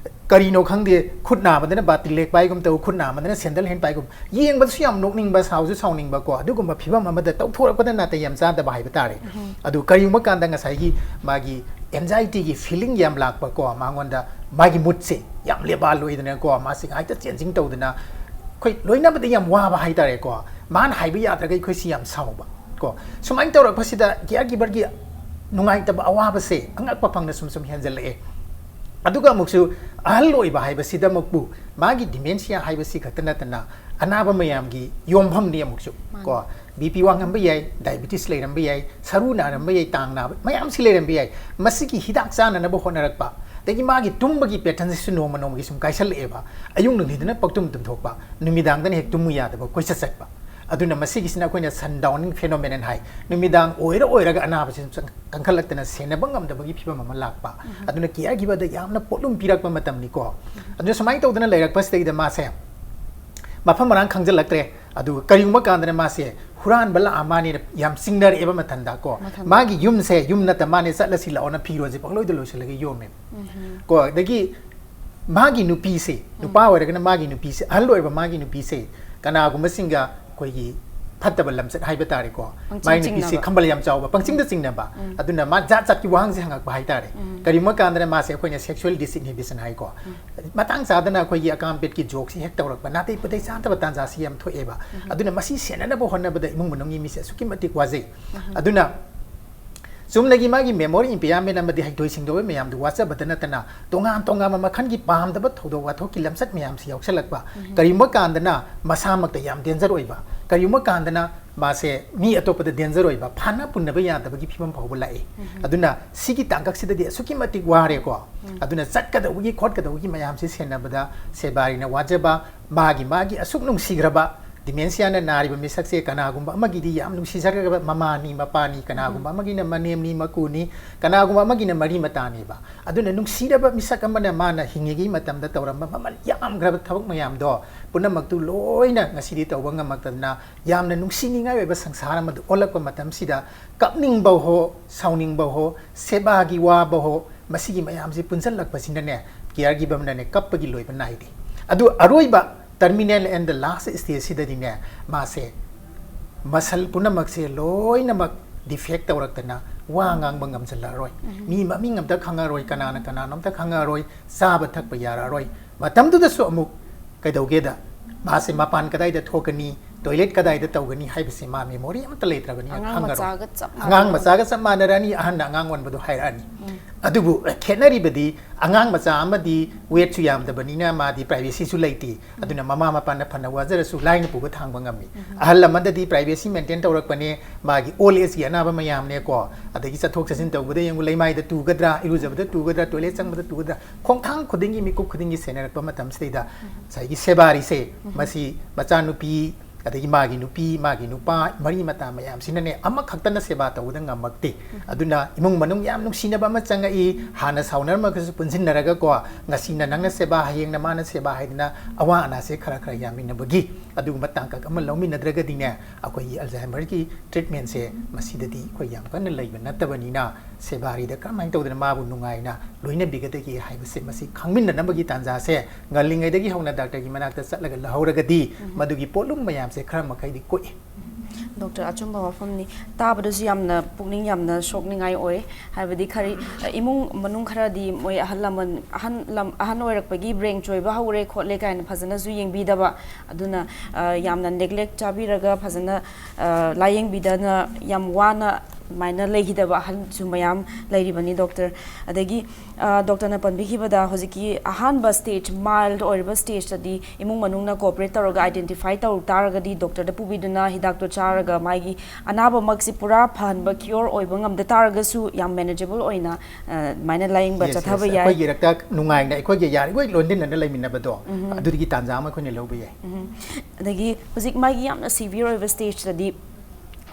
ꯀꯔꯤꯅꯣ ꯈꯪꯗꯦ, ꯈꯨꯠ ꯅꯥꯕꯗꯅ ꯕꯥꯇꯤꯜ ꯂꯦꯛ ꯄꯥꯏꯒꯨꯝ ꯇꯧ, ꯈꯨꯠ ꯅꯥꯕꯗꯅ ꯁꯦꯟꯗꯜ ꯍꯦꯟ ꯄꯥꯏꯒꯨꯝ, ꯌꯦꯡꯕꯗꯁꯨ ꯌꯥꯝ ꯅꯣꯛꯅꯤꯡꯕ, ꯁꯥꯎꯁꯨ ꯁꯥꯎꯅꯤꯡꯕ, ꯀꯣ, ꯑꯗꯨꯒꯨꯝꯕ ꯐꯤꯕꯝ ꯑꯃꯗ ꯇꯧꯊꯣꯔꯛꯄꯗ ꯅꯥꯇꯩ ꯌꯥꯝ ꯆꯥꯗꯕ ꯍꯥꯏꯕ ꯇꯥꯔꯦ꯫ ꯑꯗꯨ ꯀꯔꯤꯒꯨꯝꯕ ꯀꯥꯟꯗ ꯉꯁꯥꯏꯒꯤ ꯃꯥꯒꯤ ꯑꯦꯟꯖꯥꯏꯇꯤꯒꯤ ꯐꯤꯂꯤꯡ ꯌꯥꯝ ꯂꯥꯛꯄ, ꯀꯣ, ꯃꯉꯣꯟꯗ ꯃꯥꯒꯤ ꯃꯨꯠꯁꯦ ꯌꯥꯝ ꯂꯦꯕꯥꯜ ꯑꯣꯏꯗꯅ, ꯀꯣ, ꯃꯥꯁꯦ ꯉꯥꯏꯇ ꯆꯦꯟꯖꯤꯡ ꯇꯧꯗꯅ, ꯑꯩꯈꯣꯏ ꯂꯣꯏꯅꯕꯗ ꯌꯥꯝ ꯋꯥꯕ ꯍꯥꯏ ꯇꯥꯔꯦ, ꯀꯣ, ꯃꯥꯅ ꯍꯥꯏꯕ ꯌꯥꯗ꯭ꯔꯒ ꯑꯩꯈꯣꯏꯁꯤ ꯌꯥꯝ ꯁꯥꯎꯕ, ꯀꯣ, ꯁꯨꯃꯥꯏꯅ ꯇꯧꯔꯛꯄꯁꯤꯗ ꯀꯤꯌꯔ ꯒꯤꯚꯔꯒꯤ ꯅꯨꯡꯉꯥꯏꯇꯕ ꯑꯋꯥꯕꯁꯦ ꯑꯉꯛꯄ ꯐꯪꯅ ꯁꯨꯝ ꯁꯨꯝ ꯍꯦꯟꯖꯜꯂꯛꯑꯦ꯫ ꯑꯗꯨꯒ ꯑꯃꯨꯛꯁꯨ ꯑꯍꯜ ꯑꯣꯏꯕ ꯍꯥꯏꯕꯁꯤꯗꯃꯛꯄꯨ ꯃꯥꯒꯤ ꯗꯤꯃꯦꯟꯁꯤꯌꯥ ꯍꯥꯏꯕꯁꯤ ꯈꯛꯇ ꯅꯠꯇꯅ ꯑꯅꯥꯕ ꯃꯌꯥꯝꯒꯤ ꯌꯣꯝꯐꯝꯅꯤ ꯑꯃꯨꯛꯁꯨ, ꯃꯥꯅꯤ꯫ ꯀꯣ, ꯕꯤ ꯄꯤ ꯋꯥꯡꯉꯝꯕ ꯌꯥꯏ, ꯗꯥꯏꯕꯤꯇꯤꯁ ꯂꯩꯔꯝꯕ ꯌꯥꯏ, ꯁꯔꯨ ꯅꯥꯔꯝꯕ ꯌꯥꯏ, ꯇꯥꯡ ꯅꯥꯕ ꯃꯌꯥꯝꯁꯤ ꯂꯩꯔꯝꯕ ꯌꯥꯏ꯫ ꯃꯁꯤꯒꯤ ꯍꯤꯗꯥꯛ ꯆꯥꯅꯅꯕ ꯍꯣꯠꯅꯔꯛꯄ, ꯑꯗꯒꯤ ꯃꯥꯒꯤ ꯇꯨꯝꯕꯒꯤ ꯄꯦꯇꯔꯟꯁꯤꯁꯨ ꯅꯣꯡꯃ ꯅꯣꯡꯃꯒꯤ ꯁꯨꯝ ꯀꯥꯏꯁꯜꯂꯛꯑꯦꯕ꯫ ꯑꯌꯨꯛ ꯅꯨꯡꯊꯤꯟꯗꯅ ꯄꯪꯇꯨꯝ ꯇꯨꯝꯊꯣꯛꯄ, ꯅꯨꯃꯤꯗꯥꯡꯗꯅ ꯍꯦꯛ ꯇꯨꯝꯃꯨ ꯌꯥꯗꯕ, ꯀꯣꯏꯆꯠ ꯆꯠꯄ꯫ ꯑꯗꯨꯅ ꯃꯁꯤꯒꯤꯁꯤꯅ ꯑꯩꯈꯣꯏꯅ ꯁꯟ ꯗꯥꯎꯅꯤꯡ ꯐꯦꯅꯣꯃꯦꯅꯟ ꯍꯥꯏ꯫ ꯅꯨꯃꯤꯗꯥꯡ ꯑꯣꯏꯔ ꯑꯣꯏꯔꯒ ꯑꯅꯥꯕꯁꯤ ꯁꯨꯝ ꯀꯟꯈꯠꯂꯛꯇꯅ ꯁꯦꯟꯅꯕ ꯉꯝꯗꯕꯒꯤ ꯐꯤꯕꯝ ꯑꯃ ꯂꯥꯛꯄ꯫ ꯑꯗꯨꯅ ꯀꯤꯌꯔ ꯒꯤꯕꯔꯗ ꯌꯥꯝꯅ ꯄꯣꯠꯂꯨꯝ ꯄꯤꯔꯛꯄ ꯃꯇꯝꯅꯤꯀꯣ꯫ ꯑꯗꯨꯅ ꯁꯨꯃꯥꯏꯅ ꯇꯧꯗꯅ ꯂꯩꯔꯛꯄꯁꯤꯗꯩꯗ ꯃꯥꯁꯦ ꯃꯐꯝ ꯃꯔꯥꯡ ꯈꯪꯖꯤꯜꯂꯛꯇ꯭ꯔꯦ꯫ ꯑꯗꯨꯒ ꯀꯔꯤꯒꯨꯝꯕ ꯀꯥꯟꯗꯅ ꯃꯥꯁꯦ ꯍꯨꯔꯥꯟꯕ ꯂꯥꯛꯑ ꯃꯥꯅꯦꯅ ꯌꯥꯝ ꯆꯤꯡꯅꯔꯛꯑꯦꯕ ꯃꯊꯟꯗ ꯀꯣ꯫ ꯃꯊꯟꯗ꯫ ꯃꯥꯒꯤ ꯌꯨꯝꯁꯦ ꯌꯨꯝ ꯅꯠꯇ ꯃꯥꯅꯦ, ꯆꯠꯂꯁꯤ ꯂꯥꯛꯑꯣꯅ ꯐꯤꯔꯣꯜꯁꯦ ꯄꯪꯂꯣꯏꯗ ꯂꯣꯏꯁꯤꯜꯂꯒ ꯌꯣꯝꯃꯦ꯫ ꯀꯣ, ꯑꯗꯒꯤ ꯃꯥꯒꯤ ꯅꯨꯄꯤꯁꯦ, ꯅꯨꯄꯥ ꯑꯣꯏꯔꯒꯅ ꯃꯥꯒꯤ ꯅꯨꯄꯤꯁꯦ, ꯑꯍꯜ ꯑꯣꯏꯔꯕ ꯃꯥꯒꯤ ꯅꯨꯄꯤꯁꯦ ꯀꯅꯥꯒꯨꯝꯕꯁꯤꯡꯒ ꯑꯩꯈꯣꯏꯒꯤ ꯐꯠꯇꯕ ꯂꯝꯆꯠ ꯍꯥꯏꯕ ꯇꯥꯔꯦꯀꯣ꯫ ꯄꯪꯆꯤꯡ ꯃꯥꯒꯤ ꯅꯨꯄꯤꯁꯦ ꯆꯤꯡꯅꯕ꯫ ꯈꯝꯕꯜ ꯌꯥꯝ ꯆꯥꯎꯕ, ꯄꯪꯆꯤꯡꯗ ꯆꯤꯡꯅꯕ꯫ ꯑꯗꯨꯅ ꯃꯥ ꯖꯥꯠ ꯖꯥꯠꯀꯤ ꯋꯥꯍꯪꯁꯦ ꯍꯪꯉꯛꯄ ꯍꯥꯏꯇꯥꯔꯦ꯫ ꯀꯔꯤꯒꯨꯝꯕ ꯀꯥꯟꯗꯅ ꯃꯥꯁꯦ ꯑꯩꯈꯣꯏꯅ ꯁꯦꯛꯁꯨꯋꯦꯜ ꯗꯤꯁꯏꯟꯍꯤꯕꯤꯁꯟ ꯍꯥꯏꯀꯣ꯫ ꯃꯇꯥꯡ ꯆꯥꯗꯅ ꯑꯩꯈꯣꯏꯒꯤ ꯑꯀꯥꯝ ꯄꯦꯠꯀꯤ ꯖꯣꯛꯁꯤ ꯍꯦꯛ ꯇꯧꯔꯛꯄ, ꯅꯥꯇꯩ ꯄꯨꯇꯩ ꯆꯥꯗꯕ ꯇꯥꯟꯖꯥꯁꯤ ꯌꯥꯝ ꯊꯣꯛꯑꯦꯕ꯫ ꯑꯗꯨꯅ ꯃꯁꯤ ꯁꯦꯟꯅꯅꯕ ꯍꯣꯠꯅꯕꯗ ꯏꯃꯨꯡ ꯃꯅꯨꯡꯒꯤ ꯃꯤꯁꯦ ꯑꯁꯨꯛꯀꯤ ꯃꯇꯤꯛ ꯋꯥꯖꯩ꯫ ꯑꯗꯨꯅ ꯆꯨꯝꯅꯒꯤ ꯃꯥꯒꯤ ꯃꯦꯃꯣꯔꯤ ꯏꯝꯄꯤꯌꯥꯔꯃꯦꯟ ꯑꯃꯗꯤ ꯍꯩꯊꯣꯏ ꯁꯤꯡꯊꯣꯏꯕ ꯃꯌꯥꯝꯗꯨ ꯋꯥꯠꯆꯕꯗ ꯅꯠꯇꯅ, ꯇꯣꯉꯥꯟ ꯇꯣꯉꯥꯟꯕ ꯃꯈꯜꯒꯤ ꯄꯥꯝꯗꯕ ꯊꯧꯗꯣꯛ ꯋꯥꯊꯣꯛꯀꯤ ꯂꯝꯆꯠ ꯃꯌꯥꯝꯁꯤ ꯌꯥꯎꯁꯜꯂꯛꯄ, ꯀꯔꯤꯒꯨꯝꯕ ꯀꯥꯟꯗꯅ ꯃꯁꯥꯃꯛꯇ ꯌꯥꯝ ꯗꯦꯟꯖꯔ ꯑꯣꯏꯕ, ꯀꯔꯤꯒꯨꯝꯕ ꯀꯥꯟꯗꯅ ꯃꯥꯁꯦ ꯃꯤ ꯑꯇꯣꯞꯄꯗ ꯗꯦꯟꯖꯔ ꯑꯣꯏꯕ, ꯐꯥꯅ ꯄꯨꯟꯅꯕ ꯌꯥꯗꯕꯒꯤ ꯐꯤꯕꯝ ꯐꯥꯎꯕ ꯂꯥꯛꯏ꯫ ꯑꯗꯨꯅ ꯁꯤꯒꯤ ꯇꯥꯡꯀꯛꯁꯤꯗꯗꯤ ꯑꯁꯨꯛꯀꯤ ꯃꯇꯤꯛ ꯋꯥꯔꯦꯀꯣ꯫ ꯑꯗꯨꯅ ꯆꯠꯀꯗꯧꯕꯒꯤ ꯈꯣꯠꯀꯗꯧꯕꯒꯤ ꯃꯌꯥꯝꯁꯤ ꯁꯦꯟꯅꯕꯗ ꯁꯦꯕꯥꯔꯤꯅ ꯋꯥꯖꯕ, ꯃꯥꯒꯤ, ꯃꯥꯒꯤ ꯑꯁꯨꯛ ꯅꯨꯡꯁꯤꯈ꯭ꯔꯕ ꯗꯤꯃꯦꯟꯁꯤꯌꯥꯅ ꯅꯥꯔꯤꯕ ꯃꯤꯁꯛꯁꯦ ꯀꯅꯥꯒꯨꯝꯕ ꯑꯃꯒꯤꯗꯤ ꯌꯥꯝ ꯅꯨꯡꯁꯤꯖꯈ꯭ꯔꯕ ꯃꯃꯥꯅꯤ, ꯃꯄꯥꯅꯤ, ꯀꯅꯥꯒꯨꯝꯕ ꯑꯃꯒꯤꯅ ꯃꯅꯦꯝꯅꯤ, ꯃꯀꯨꯅꯤ, ꯀꯅꯥꯒꯨꯝꯕ ꯑꯃꯒꯤꯅ ꯃꯔꯤ ꯃꯇꯥꯅꯦꯕ꯫ ꯑꯗꯨꯅ ꯅꯨꯡꯁꯤꯔꯕ ꯃꯤꯁꯛ ꯑꯃꯅ ꯃꯥꯅ ꯍꯤꯡꯉꯤꯉꯩ ꯃꯇꯝꯗ ꯇꯧꯔꯝꯕ ꯃꯃꯜ ꯌꯥꯝꯈ꯭ꯔꯕ ꯊꯕꯛ ꯃꯌꯥꯝꯗꯣ ꯄꯨꯝꯅꯃꯛꯇꯨ ꯂꯣꯏꯅ ꯉꯁꯤꯗꯤ ꯇꯧꯕ ꯉꯝꯃꯛꯇꯗꯅ ꯌꯥꯝꯅ ꯅꯨꯡꯁꯤꯅꯤꯡꯉꯥꯏ ꯑꯣꯏꯕ ꯁꯪꯁꯥꯔ ꯑꯃꯗ ꯑꯣꯜꯂꯛꯄ ꯃꯇꯝꯁꯤꯗ ꯀꯞꯅꯤꯡꯕ ꯍꯣ, ꯁꯥꯎꯅꯤꯡꯕ ꯍꯣ, ꯁꯦꯕꯥꯒꯤ ꯋꯥꯕ ꯍꯣ, ꯃꯁꯤꯒꯤ ꯃꯌꯥꯝꯁꯤ ꯄꯨꯟꯁꯤꯜꯂꯛꯄꯁꯤꯅꯅꯦ, ꯀꯤꯌꯔ ꯒꯤꯕꯔꯅꯅꯦ ꯀꯞꯄꯒꯤ ꯂꯣꯏꯕ ꯅꯥꯏꯗꯦ꯫ ꯑꯗꯨ ꯑꯔꯣꯏꯕ terminal and the last stageꯁꯤꯗꯗꯤꯅꯦ, ꯃꯥꯁꯦ ꯃꯁꯜ ꯄꯨꯝꯅꯃꯛꯁꯦ ꯂꯣꯏꯅꯃꯛ ꯗꯤꯐꯦꯛ ꯇꯧꯔꯛꯇꯅ ꯋꯥ ꯉꯥꯡꯕ ꯉꯝꯁꯤꯜꯂꯛꯑꯔꯣꯏ꯫ ꯃꯤ ꯃꯃꯤꯡ ꯑꯝꯇ ꯈꯪꯉꯔꯣꯏ, ꯀꯅꯥꯅ ꯀꯅꯥꯅꯣ ꯑꯝꯇ ꯈꯪꯉꯔꯣꯏ, ꯆꯥꯕ ꯊꯛꯄ ꯌꯥꯔꯛꯑꯔꯣꯏ꯫ ꯃꯇꯝꯗꯨꯗꯁꯨ ꯑꯃꯨꯛ ꯀꯩꯗꯧꯒꯦꯗ, ꯃꯥꯁꯦ ꯃꯄꯥꯟ ꯀꯗꯥꯏꯗ ꯊꯣꯛꯀꯅꯤ, ꯇꯣꯏꯂꯦꯠ ꯀꯗꯥꯏꯗ ꯇꯧꯒꯅꯤ ꯍꯥꯏꯕꯁꯦ ꯃꯥ ꯃꯦꯃꯣꯔꯤ ꯑꯃꯠꯇ ꯂꯩꯇ꯭ꯔꯕꯅꯤꯅ ꯑꯉꯥꯡ ꯈꯪꯉꯔꯣꯏ꯫ ꯃꯆꯥꯒ ꯆꯞ ꯑꯉꯥꯡ ꯃꯥꯟꯅꯔꯦ꯫ ꯃꯆꯥꯒ ꯆꯞ ꯃꯥꯟꯅꯔꯅꯤ, ꯑꯍꯟꯅ ꯑꯉꯥꯡ ꯑꯣꯟꯕꯗꯣ ꯍꯥꯏꯔꯛꯑꯅꯤ꯫ ꯑꯗꯨꯕꯨ ꯈꯦꯠꯅꯔꯤꯕꯗꯤ ꯑꯉꯥꯡ ꯃꯆꯥ ꯑꯃꯗꯤ ꯋꯦꯠꯁꯨ ꯌꯥꯝꯗꯕꯅꯤꯅ ꯃꯥꯗꯤ ꯄ꯭ꯔꯥꯏꯚꯦꯁꯤꯁꯨ ꯂꯩꯇꯦ꯫ ꯑꯗꯨꯅ ꯃꯃꯥ ꯃꯄꯥꯅ ꯐꯅ ꯋꯥꯖꯔꯁꯨ ꯂꯥꯏꯅ ꯄꯨꯕ ꯊꯥꯡꯕ ꯉꯝꯃꯤ꯫ ꯑꯍꯜ ꯑꯃꯗꯗꯤ ꯄ꯭ꯔꯥꯏꯚꯦꯁꯤ ꯃꯦꯟꯇꯦꯟ ꯇꯧꯔꯛꯄꯅꯦ, ꯃꯥꯒꯤ ꯑꯣꯜ ꯑꯦꯖꯀꯤ ꯑꯅꯥꯕ ꯃꯌꯥꯝꯅꯦꯀꯣ, ꯑꯗꯒꯤ ꯆꯠꯊꯣꯛ ꯆꯠꯁꯤꯟ ꯇꯧꯕꯗ ꯌꯦꯡꯉꯨ, ꯂꯩꯃꯥꯏꯗ ꯇꯨꯒꯗ꯭ꯔꯥ, ꯏꯔꯨꯖꯕꯗ ꯇꯨꯒꯗ꯭ꯔꯥ, ꯇꯣꯏꯂꯦꯠ ꯆꯪꯕꯗ ꯇꯨꯒꯗ꯭ꯔꯥ, ꯈꯣꯡꯊꯥꯡ ꯈꯨꯗꯤꯡꯒꯤ, ꯃꯤꯀꯨꯞ ꯈꯨꯗꯤꯡꯒꯤ ꯁꯦꯟꯅꯔꯛꯄ ꯃꯇꯝꯁꯤꯗꯩꯗ ꯉꯁꯥꯏꯒꯤ ꯁꯦꯕꯥꯔꯤꯁꯦ, ꯃꯁꯤ ꯃꯆꯥꯅꯨꯄꯤ ꯑꯗꯒꯤ ꯃꯥꯒꯤ ꯅꯨꯄꯤ, ꯃꯥꯒꯤ ꯅꯨꯄꯥ, ꯃꯔꯤ ꯃꯇꯥ ꯃꯌꯥꯝꯁꯤꯅꯅꯦ ꯑꯃꯈꯛꯇꯅ ꯁꯦꯕꯥ ꯇꯧꯕꯗ ꯉꯝꯃꯛꯇꯦ꯫ ꯑꯗꯨꯅ ꯏꯃꯨꯡ ꯃꯅꯨꯡ ꯌꯥꯝ ꯅꯨꯡꯁꯤꯅꯕ ꯑꯃ ꯆꯪꯉꯛꯏ꯫ ꯍꯥꯟꯅ ꯁꯥꯎꯅꯔꯝꯃꯒꯁꯨ ꯄꯨꯟꯁꯤꯟꯅꯔꯒꯀꯣ, ꯉꯁꯤꯅ ꯅꯪꯅ ꯁꯦꯕꯥ, ꯍꯌꯦꯡꯅ ꯃꯥꯅ ꯁꯦꯕꯥ ꯍꯥꯏꯗꯅ ꯑꯋꯥ ꯑꯅꯥꯁꯦ ꯈꯔ ꯈꯔ ꯌꯥꯃꯤꯟꯅꯕꯒꯤ ꯑꯗꯨꯒꯨꯝꯕ ꯇꯥꯡꯀꯛ ꯑꯃ ꯂꯧꯃꯤꯟꯅꯗ꯭ꯔꯒꯗꯤꯅꯦ, ꯑꯩꯈꯣꯏꯒꯤ ꯑꯜꯖꯥꯏꯃꯔꯒꯤ ꯇ꯭ꯔꯤꯠꯃꯦꯟꯁꯦ ꯃꯁꯤꯗꯗꯤ ꯑꯩꯈꯣꯏ ꯌꯥꯝ ꯀꯟꯅ ꯂꯩꯕ ꯅꯠꯇꯕꯅꯤꯅ, ꯁꯦꯕꯥꯔꯤꯗ ꯀꯔꯝꯍꯥꯏꯅ ꯇꯧꯗꯅ ꯃꯥꯕꯨ ꯅꯨꯡꯉꯥꯏꯅ ꯂꯣꯏꯅꯕꯤꯒꯗꯒꯦ ꯍꯥꯏꯕꯁꯦ ꯃꯁꯤ ꯈꯪꯃꯤꯟꯅꯅꯕꯒꯤ ꯇꯥꯟꯖꯥꯁꯦ ꯉꯜꯂꯤꯉꯩꯗꯒꯤ ꯍꯧꯅ ꯗꯥꯛꯇꯔꯒꯤ ꯃꯅꯥꯛꯇ ꯆꯠꯂꯒ ꯂꯧꯍꯧꯔꯒꯗꯤ ꯃꯗꯨꯒꯤ ꯄꯣꯠꯂꯨꯝ ꯃꯌꯥꯝꯁꯦ ꯈꯔ ꯃꯈꯩꯗꯤ ꯀꯣꯛꯏ꯫ ꯗꯣꯛꯇꯔ, ꯑꯆꯨꯝꯕ ꯋꯥꯐꯝꯅꯤ꯫ ꯇꯥꯕꯗꯁꯨ ꯌꯥꯝꯅ ꯄꯨꯛꯅꯤꯡ ꯌꯥꯝꯅ ꯁꯣꯛꯅꯤꯡꯉꯥꯏ ꯑꯣꯏ꯫ ꯍꯥꯏꯕꯗꯤ ꯈꯔꯤ ꯏꯃꯨꯡ ꯃꯅꯨꯡ ꯈꯔꯗꯤ ꯃꯣꯏ ꯑꯍꯜ ꯂꯃꯟ, ꯑꯍꯟ ꯂꯝ ꯑꯍꯟ ꯑꯣꯏꯔꯛꯄꯒꯤ ꯕ꯭ꯔꯦꯟ ꯆꯣꯏꯕ ꯍꯧꯔꯦ ꯈꯣꯠꯂꯦ ꯀꯥꯏꯅ ꯐꯖꯅꯁꯨ ꯌꯦꯡꯕꯤꯗꯕ, ꯑꯗꯨꯅ ꯑ, ꯌꯥꯝꯅ ꯅꯦꯒ꯭ꯂꯦꯛ ꯆꯥꯕꯤꯔꯒ ꯐꯖꯅ ꯑ, ꯂꯥꯏꯌꯦꯡꯕꯤꯗꯅ ꯌꯥꯝ ꯋꯥꯅ ꯑꯗꯨꯃꯥꯏꯅ ꯂꯩꯈꯤꯗꯕ ꯑꯍꯜꯁꯨ ꯃꯌꯥꯝ ꯂꯩꯔꯤꯕꯅꯤ ꯗꯣꯛꯇꯔ꯫ ꯑꯗꯒꯤ ꯑ, ꯗꯣꯛꯇꯔꯅ ꯄꯟꯕꯤꯈꯤꯕꯗ ꯍꯧꯖꯤꯛꯀꯤ ꯑꯍꯥꯟꯕ ꯁ꯭ꯇꯦꯖ, ꯃꯥꯏꯜꯗ ꯑꯣꯏꯔꯤꯕ ꯁ꯭ꯇꯦꯖꯇꯗꯤ ꯏꯃꯨꯡ ꯃꯅꯨꯡꯅ ꯀꯣꯑꯣꯄꯔꯦꯠ ꯇꯧꯔꯒ ꯑꯥꯏꯗꯦꯟꯇꯤꯐꯥꯏ ꯇꯧ ꯇꯥꯔꯒꯗꯤ ꯗꯣꯛꯇꯔꯗ ꯄꯨꯕꯤꯗꯨꯅ ꯍꯤꯗꯥꯛꯇꯣ ꯆꯥꯔꯒ ꯃꯥꯒꯤ ꯑꯅꯥꯕꯃꯛꯁꯤ ꯄꯨꯔꯥ ꯐꯍꯟꯕ, ꯀ꯭ꯌꯣꯔ ꯑꯣꯏꯕ ꯉꯝꯗ ꯇꯥꯔꯒꯁꯨ ꯌꯥꯝ ꯃꯦꯅꯦꯖꯦꯕꯜ ꯑꯣꯏꯅ ꯑ, ꯑꯗꯨꯃꯥꯏꯅ ꯂꯥꯏꯌꯦꯡꯕ Yes, ꯆꯠꯊꯕ yes. ꯌꯥꯏ꯫ ꯑꯩꯈꯣꯏꯒꯤ ꯏꯔꯛꯇ ꯅꯨꯡꯉꯥꯏꯅ ꯑꯩꯈꯣꯏꯒꯤ ꯌꯥꯔꯤꯈꯣꯏ ꯂꯣꯟꯗꯤꯟꯅꯅ ꯂꯩꯃꯤꯟꯅꯕꯗꯣ, ꯑꯗꯨꯒꯤ ꯇꯥꯟꯖꯥ ꯑꯃ ꯑꯩꯈꯣꯏꯅ ꯂꯧꯕ ꯌꯥꯏ꯫ ꯎꯝ꯫ ꯑꯗꯒꯤ ꯍꯧꯖꯤꯛ ꯃꯥꯒꯤ ꯌꯥꯝꯅ ꯁꯤꯚꯤꯌꯔ ꯑꯣꯏꯕ ꯁ꯭ꯇꯦꯖꯇꯗꯤ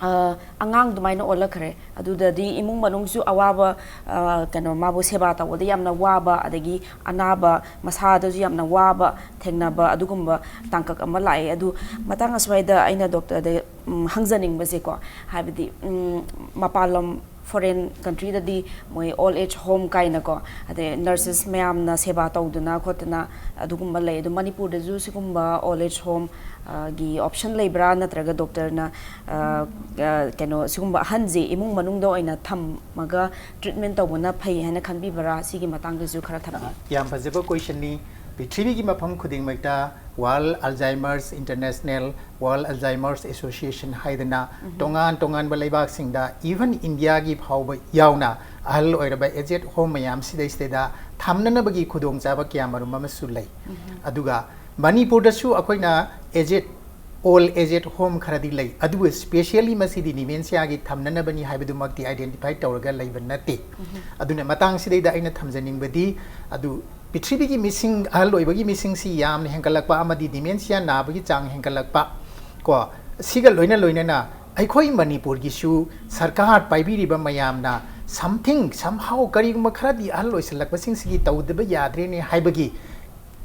ꯑ, ꯑꯉꯥꯡ ꯑꯗꯨꯃꯥꯏꯅ ꯑꯣꯜꯂꯛꯈ꯭ꯔꯦ꯫ ꯑꯗꯨꯗꯗꯤ ꯏꯃꯨꯡ ꯃꯅꯨꯡꯁꯨ ꯑꯋꯥꯕ, ꯑ, ꯀꯩꯅꯣ, ꯃꯥꯕꯨ ꯁꯦꯕꯥ ꯇꯧꯕꯗ ꯌꯥꯝꯅ ꯋꯥꯕ, ꯑꯗꯒꯤ ꯑꯅꯥꯕ ꯃꯁꯥꯗꯁꯨ ꯌꯥꯝꯅ ꯋꯥꯕ ꯊꯦꯡꯅꯕ ꯑꯗꯨꯒꯨꯝꯕ ꯇꯥꯡꯀꯛ ꯑꯃ ꯂꯥꯛꯑꯦ꯫ ꯑꯗꯨ ꯃꯇꯥꯡ ꯑꯁ꯭ꯋꯥꯏꯗ ꯑꯩꯅ ꯗꯣꯛꯇꯔꯗ, ꯎꯝ, ꯍꯪꯖꯅꯤꯡꯕꯁꯦꯀꯣ, ꯍꯥꯏꯕꯗꯤ, ꯎꯝ, ꯃꯄꯥꯟꯂꯣꯝ ꯐꯣꯔꯦꯟ ꯀꯟꯇ꯭ꯔꯤꯗꯗꯤ ꯃꯣꯏ ꯑꯣꯜ ꯑꯦꯖ ꯍꯣꯝ ꯀꯥꯏꯅꯀꯣ, ꯑꯗꯩ ꯅꯔꯁꯦꯁ ꯃꯌꯥꯝꯅ ꯁꯦꯕꯥ ꯇꯧꯗꯅ ꯈꯣꯠꯇꯅ ꯑꯗꯨꯒꯨꯝꯕ ꯂꯩ꯫ ꯑꯗꯣ ꯃꯅꯤꯄꯨꯔꯗꯁꯨ ꯁꯤꯒꯨꯝꯕ ꯑꯣꯜ ꯑꯦꯖ ꯍꯣꯝ, ꯑ, ꯒꯤ ꯑꯣꯞꯁꯟ ꯂꯩꯕ꯭ꯔꯥ, ꯅꯠꯇ꯭ꯔꯒ ꯗꯣꯛꯇꯔꯅ, ꯑ, ꯑ, ꯀꯩꯅꯣ, ꯁꯤꯒꯨꯝꯕ ꯑꯍꯟꯁꯦ ꯏꯃꯨꯡ ꯃꯅꯨꯡꯗ ꯑꯣꯏꯅ ꯊꯝꯃꯒ ꯇ꯭ꯔꯤꯠꯃꯦꯟ ꯇꯧꯕꯅ ꯐꯩ ꯍꯥꯏꯅ ꯈꯟꯕꯤꯕ꯭ꯔꯥ? ꯁꯤꯒꯤ ꯃꯇꯥꯡꯗꯁꯨ ꯈꯔ ꯊꯝꯕꯤꯌꯨ꯫ ꯌꯥꯝ ꯐꯖꯕ ꯀꯣꯏꯁꯟꯅꯤ꯫ ꯄ꯭ꯔꯤꯊꯤꯕꯤꯒꯤ ꯃꯐꯝ ꯈꯨꯗꯤꯡꯃꯛꯇ World Alzheimer's International, World Alzheimer's Association ꯍꯥꯏꯗꯅ ꯇꯣꯉꯥꯟ ꯇꯣꯉꯥꯟꯕ ꯂꯩꯕꯥꯛꯁꯤꯡꯗ, even ꯏꯟꯗꯤꯌꯥꯒꯤ ꯐꯥꯎꯕ ꯌꯥꯎꯅ, ꯑꯍꯜ ꯑꯣꯏꯔꯕ aged home ꯃꯌꯥꯝꯁꯤꯗꯩꯁꯤꯗ ꯊꯝꯅꯅꯕꯒꯤ ꯈꯨꯗꯣꯡꯆꯥꯕ ꯀꯌꯥꯃꯔꯨꯝ ꯑꯃꯁꯨ ꯂꯩ꯫ ꯑꯗꯨꯒ ꯃꯅꯤꯄꯨꯔꯗꯁꯨ ꯑꯩꯈꯣꯏꯅ aged, old aged home ꯈꯔꯗꯤ ꯂꯩ, ꯑꯗꯨꯕꯨ specially ꯃꯁꯤꯗꯤ dementia ꯒꯤ ꯊꯝꯅꯅꯕꯅꯤ ꯍꯥꯏꯕꯗꯨꯃꯛꯇꯤ identify ꯇꯧꯔꯒ ꯂꯩꯕ ꯅꯠꯇꯦ꯫ ꯑꯗꯨꯅ ꯃꯇꯥꯡꯁꯤꯗꯩꯗ ꯑꯩꯅ ꯊꯝꯖꯅꯤꯡꯕꯗꯤ, ꯑꯗꯨ ꯄ꯭ꯔꯤꯊꯤꯕꯤꯒꯤ ꯃꯤꯁꯤꯡ, ꯑꯍꯜ ꯑꯣꯏꯕꯒꯤ ꯃꯤꯁꯤꯡꯁꯤ ꯌꯥꯝꯅ ꯍꯦꯟꯒꯠꯂꯛꯄ ꯑꯃꯗꯤ dementia ꯅꯥꯕꯒꯤ ꯆꯥꯡ ꯍꯦꯟꯒꯠꯂꯛꯄ ꯀꯣ, ꯁꯤꯒ ꯂꯣꯏꯅ ꯂꯣꯏꯅꯅ ꯑꯩꯈꯣꯏ ꯃꯅꯤꯄꯨꯔꯒꯤꯁꯨ ꯁꯔꯀꯥꯔ ꯄꯥꯏꯕꯤꯔꯤꯕ ꯃꯌꯥꯝꯅ something, somehow, ꯀꯔꯤꯒꯨꯝꯕ ꯈꯔꯗꯤ ꯑꯍꯜ ꯑꯣꯏꯁꯜꯂꯛꯄꯁꯤꯡꯁꯤꯒꯤ ꯇꯧꯗꯕ ꯌꯥꯗ꯭ꯔꯦꯅꯦ ꯍꯥꯏꯕꯒꯤ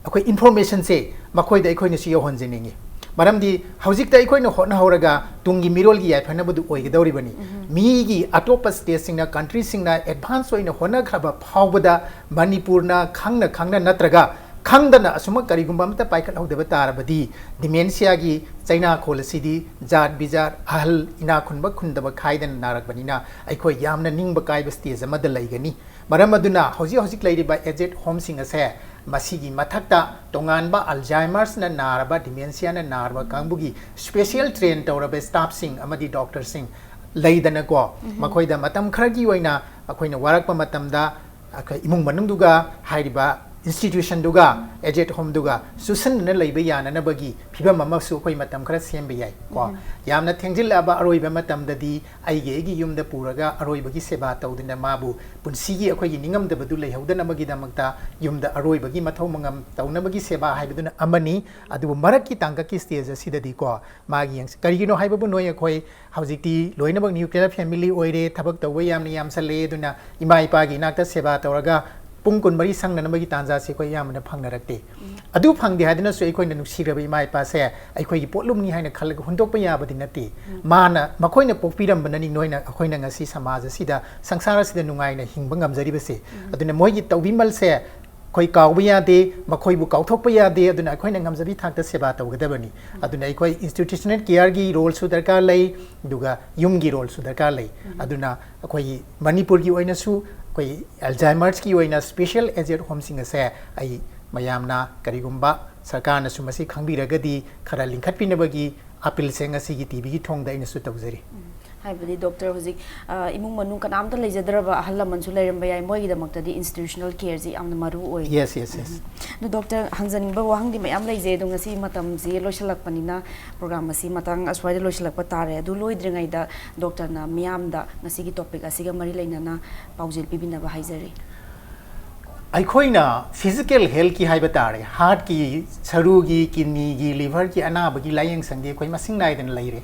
ꯑꯩꯈꯣꯏ information ꯁꯦ ꯃꯈꯣꯏꯗ ꯑꯩꯈꯣꯏꯅꯁꯨ ꯌꯧꯍꯟꯖꯅꯤꯡꯉꯤ꯫ ꯃꯔꯝꯗꯤ ꯍꯧꯖꯤꯛꯇ ꯑꯩꯈꯣꯏꯅ ꯍꯣꯠꯅꯍꯧꯔꯒ ꯇꯨꯡꯒꯤ ꯃꯤꯔꯣꯜꯒꯤ ꯌꯥꯏꯐꯅꯕꯗꯨ ꯑꯣꯏꯒꯗꯧꯔꯤꯕꯅꯤ꯫ ꯃꯤꯒꯤ ꯑꯇꯣꯞꯄ state ꯁꯤꯡꯅ, country ꯁꯤꯡꯅ advance ꯑꯣꯏꯅ ꯍꯣꯠꯅꯈ꯭ꯔꯕ ꯐꯥꯎꯕꯗ ꯃꯅꯤꯄꯨꯔꯅ ꯈꯪꯅ ꯈꯪꯅ ꯅꯠꯇ꯭ꯔꯒ ꯈꯪꯗꯅ ꯑꯁꯨꯝꯃꯛ ꯀꯔꯤꯒꯨꯝꯕ ꯑꯃꯠꯇ ꯄꯥꯏꯈꯠꯍꯧꯗꯕ ꯇꯥꯔꯕꯗꯤ, dementia ꯒꯤ ꯆꯩꯅꯥꯈꯣꯜ ꯑꯁꯤꯗꯤ ꯖꯥꯠ ꯕꯤꯖꯥꯠ, ꯑꯍꯜ ꯏꯅꯥꯛ ꯈꯨꯟꯕ ꯈꯨꯟꯗꯕ ꯈꯥꯏꯗꯅ ꯅꯥꯔꯛꯄꯅꯤꯅ ꯑꯩꯈꯣꯏ ꯌꯥꯝꯅ ꯅꯤꯡꯕ ꯀꯥꯏꯕ stage ꯑꯃꯗ ꯂꯩꯒꯅꯤ꯫ ꯃꯔꯝ ꯑꯗꯨꯅ ꯍꯧꯖꯤꯛ ꯍꯧꯖꯤꯛ ꯂꯩꯔꯤꯕ aged home ꯁꯤꯡ ꯑꯁꯦ ꯃꯁꯤꯒꯤ ꯃꯊꯛꯇ ꯇꯣꯉꯥꯟꯕ Alzheimer's ꯅ ꯅꯥꯔꯕ, dementia ꯅ ꯅꯥꯔꯕ ꯀꯥꯡꯕꯨꯒꯤ special train ꯇꯧꯔꯕ staff ꯁꯤꯡ ꯑꯃꯗꯤ doctor ꯁꯤꯡ ꯂꯩꯗꯅꯀꯣ, ꯃꯈꯣꯏꯗ ꯃꯇꯝ ꯈꯔꯒꯤ ꯑꯣꯏꯅ ꯑꯩꯈꯣꯏꯅ ꯋꯥꯔꯛꯄ ꯃꯇꯝꯗ ꯑꯩꯈꯣꯏ ꯏꯃꯨꯡ ꯃꯅꯨꯡꯗꯨꯒ ꯍꯥꯏꯔꯤꯕ institution ꯗꯨꯒ aged home ꯗꯨꯒ ꯆꯨꯁꯟꯅꯅ ꯂꯩꯕ ꯌꯥꯅꯅꯕꯒꯤ ꯐꯤꯕꯝ ꯑꯃꯁꯨ ꯑꯩꯈꯣꯏ ꯃꯇꯝ ꯈꯔ ꯁꯦꯝꯕ ꯌꯥꯏ ꯀꯣ꯫ ꯌꯥꯝꯅ ꯊꯦꯡꯖꯤꯜꯂꯛꯑꯕ ꯑꯔꯣꯏꯕ ꯃꯇꯝꯗꯗꯤ ꯑꯩꯒꯤ, ꯑꯩꯒꯤ ꯌꯨꯝꯗ ꯄꯨꯔꯒ ꯑꯔꯣꯏꯕꯒꯤ ꯁꯦꯕꯥ ꯇꯧꯗꯨꯅ ꯃꯥꯕꯨ ꯄꯨꯟꯁꯤꯒꯤ ꯑꯩꯈꯣꯏꯒꯤ ꯅꯤꯡꯉꯝꯗꯕꯗꯨ ꯂꯩꯍꯧꯗꯅꯕꯒꯤꯗꯃꯛꯇ ꯌꯨꯝꯗ ꯑꯔꯣꯏꯕꯒꯤ ꯃꯊꯧ ꯃꯉꯝ ꯇꯧꯅꯕꯒꯤ ꯁꯦꯕꯥ ꯍꯥꯏꯕꯗꯨꯅ ꯑꯃꯅꯤ꯫ ꯑꯗꯨꯕꯨ ꯃꯔꯛꯀꯤ ꯇꯥꯡꯀꯛꯀꯤ stage ꯑꯁꯤꯗꯗꯤꯀꯣ, ꯃꯥꯒꯤ ꯌꯦꯡꯁꯤ-, ꯀꯔꯤꯒꯤꯅꯣ ꯍꯥꯏꯕꯕꯨ ꯅꯣꯏ ꯑꯩꯈꯣꯏ ꯍꯧꯖꯤꯛꯇꯤ ꯂꯣꯏꯅꯃꯛ nuclear family ꯑꯣꯏꯔꯦ, ꯊꯕꯛ ꯇꯧꯕ ꯌꯥꯝꯅ ꯌꯥꯝꯁꯜꯂꯦ, ꯑꯗꯨꯅ ꯏꯃꯥ ꯏꯄꯥꯒꯤ ꯏꯅꯥꯛꯇ ꯁꯦꯕꯥ ꯇꯧꯔꯒ ꯄꯨꯡ ꯀꯨꯟꯃꯔꯤ ꯁꯪꯅꯅꯕꯒꯤ ꯇꯥꯟꯖꯥꯁꯤ ꯑꯩꯈꯣꯏ ꯑꯌꯥꯝꯕꯅ ꯐꯪꯅꯔꯛꯇꯦ꯫ ꯑꯗꯨ ꯐꯪꯗꯦ ꯍꯥꯏꯗꯨꯅꯁꯨ ꯑꯩꯈꯣꯏꯅ ꯅꯨꯡꯁꯤꯔꯕ ꯏꯃꯥ ꯏꯄꯥꯁꯦ ꯑꯩꯈꯣꯏꯒꯤ ꯄꯣꯠꯂꯨꯝꯅꯤ ꯍꯥꯏꯅ ꯈꯜꯂꯒ ꯍꯨꯟꯗꯣꯛꯄ ꯌꯥꯕꯗꯤ ꯅꯠꯇꯦ꯫ ꯃꯥꯅ, ꯃꯈꯣꯏꯅ ꯄꯣꯛꯄꯤꯔꯝꯕꯅꯅꯤ ꯅꯣꯏꯅ, ꯑꯩꯈꯣꯏꯅ ꯉꯁꯤ ꯁꯃꯥꯖ ꯑꯁꯤꯗ, ꯁꯪꯁꯥꯔ ꯑꯁꯤꯗ ꯅꯨꯡꯉꯥꯏꯅ ꯍꯤꯡꯕ ꯉꯝꯖꯔꯤꯕꯁꯦ꯫ ꯑꯗꯨꯅ ꯃꯣꯏꯒꯤ ꯇꯧꯕꯤꯃꯜꯁꯦ ꯑꯩꯈꯣꯏ ꯀꯥꯎꯕ ꯌꯥꯗꯦ, ꯃꯈꯣꯏꯕꯨ ꯀꯥꯎꯊꯣꯛꯄ ꯌꯥꯗꯦ꯫ ꯑꯗꯨꯅ ꯑꯩꯈꯣꯏꯅ ꯉꯝꯖꯕꯤ ꯊꯥꯛꯇ ꯁꯦꯕꯥ ꯇꯧꯒꯗꯕꯅꯤ꯫ ꯑꯗꯨꯅ ꯑꯩꯈꯣꯏ institutional care ꯒꯤ role ꯁꯨ ꯗꯔꯀꯥꯔ ꯂꯩ, ꯑꯗꯨꯒ ꯌꯨꯝꯒꯤ role ꯁꯨ ꯗꯔꯀꯥꯔ ꯂꯩ꯫ ꯑꯗꯨꯅ ꯑꯩꯈꯣꯏꯒꯤ ꯃꯅꯤꯄꯨꯔꯒꯤ ꯑꯣꯏꯅꯁꯨ ꯑꯩꯈꯣꯏ Alzheimer's ꯀꯤ ꯑꯣꯏꯅ special aged home ꯁꯤꯡ ꯑꯁꯦ ꯑꯩ ꯃꯌꯥꯝꯅ ꯀꯔꯤꯒꯨꯝꯕ ꯁꯔꯀꯥꯔꯅꯁꯨ ꯃꯁꯤ ꯈꯪꯕꯤꯔꯒꯗꯤ ꯈꯔ ꯂꯤꯡꯈꯠꯄꯤꯅꯕꯒꯤ ꯑꯄꯤꯜꯁꯦ ꯉꯁꯤꯒꯤ ꯇꯤꯚꯤꯒꯤ ꯊꯣꯡꯗ ꯑꯩꯅꯁꯨ ꯇꯧꯖꯔꯤ꯫ ꯍꯥꯏꯕꯗꯤ ꯗꯣꯛꯇꯔ ꯍꯧꯖꯤꯛ ꯑ, ꯏꯃꯨꯡ ꯃꯅꯨꯡ ꯀꯅꯥꯝꯇ ꯂꯩꯖꯗ꯭ꯔꯕ ꯑꯍꯜ ꯂꯃꯟꯁꯨ ꯂꯩꯔꯝꯕ ꯌꯥꯏ, ꯃꯣꯏꯒꯤꯗꯃꯛꯇꯗꯤ institutional careꯁꯤ ꯌꯥꯝꯅ ꯃꯔꯨ ꯑꯣꯏ꯫ Yes, yes, yes. ꯑꯗꯣ ꯗꯣꯛꯇꯔ, ꯍꯪꯖꯅꯤꯡꯕ ꯋꯥꯍꯪꯗꯤ ꯃꯌꯥꯝ ꯂꯩꯖꯩ, ꯑꯗꯣ ꯉꯁꯤ ꯃꯇꯝꯁꯤ ꯂꯣꯏꯁꯤꯜꯂꯛꯄꯅꯤꯅ ꯄ꯭ꯔꯣꯒ꯭ꯔꯥꯝ ꯑꯁꯤ ꯃꯇꯥꯡ ꯑꯁ꯭ꯋꯥꯏꯗ ꯂꯣꯏꯁꯤꯜꯂꯛꯄ ꯇꯥꯔꯦ꯫ ꯑꯗꯨ ꯂꯣꯏꯗ꯭ꯔꯤꯉꯩꯗ ꯗꯣꯛꯇꯔꯅ ꯃꯤꯌꯥꯝꯗ ꯉꯁꯤꯒꯤ ꯇꯣꯄꯤꯛ ꯑꯁꯤꯒ ꯃꯔꯤ ꯂꯩꯅꯅ ꯄꯥꯎꯖꯦꯜ ꯄꯤꯕꯤꯅꯕ ꯍꯥꯏꯖꯔꯤ꯫ ꯑꯩꯈꯣꯏꯅ physical healthꯀꯤ ꯍꯥꯏꯕ ꯇꯥꯔꯦ, heartꯀꯤ, ꯁꯔꯨꯒꯤ, kidneyꯒꯤ, liverꯒꯤ ꯑꯅꯥꯕꯒꯤ ꯂꯥꯏꯌꯦꯡ ꯁꯪꯗꯤ ꯑꯩꯈꯣꯏ ꯃꯁꯤꯡ ꯅꯥꯏꯗꯅ ꯂꯩꯔꯦ꯫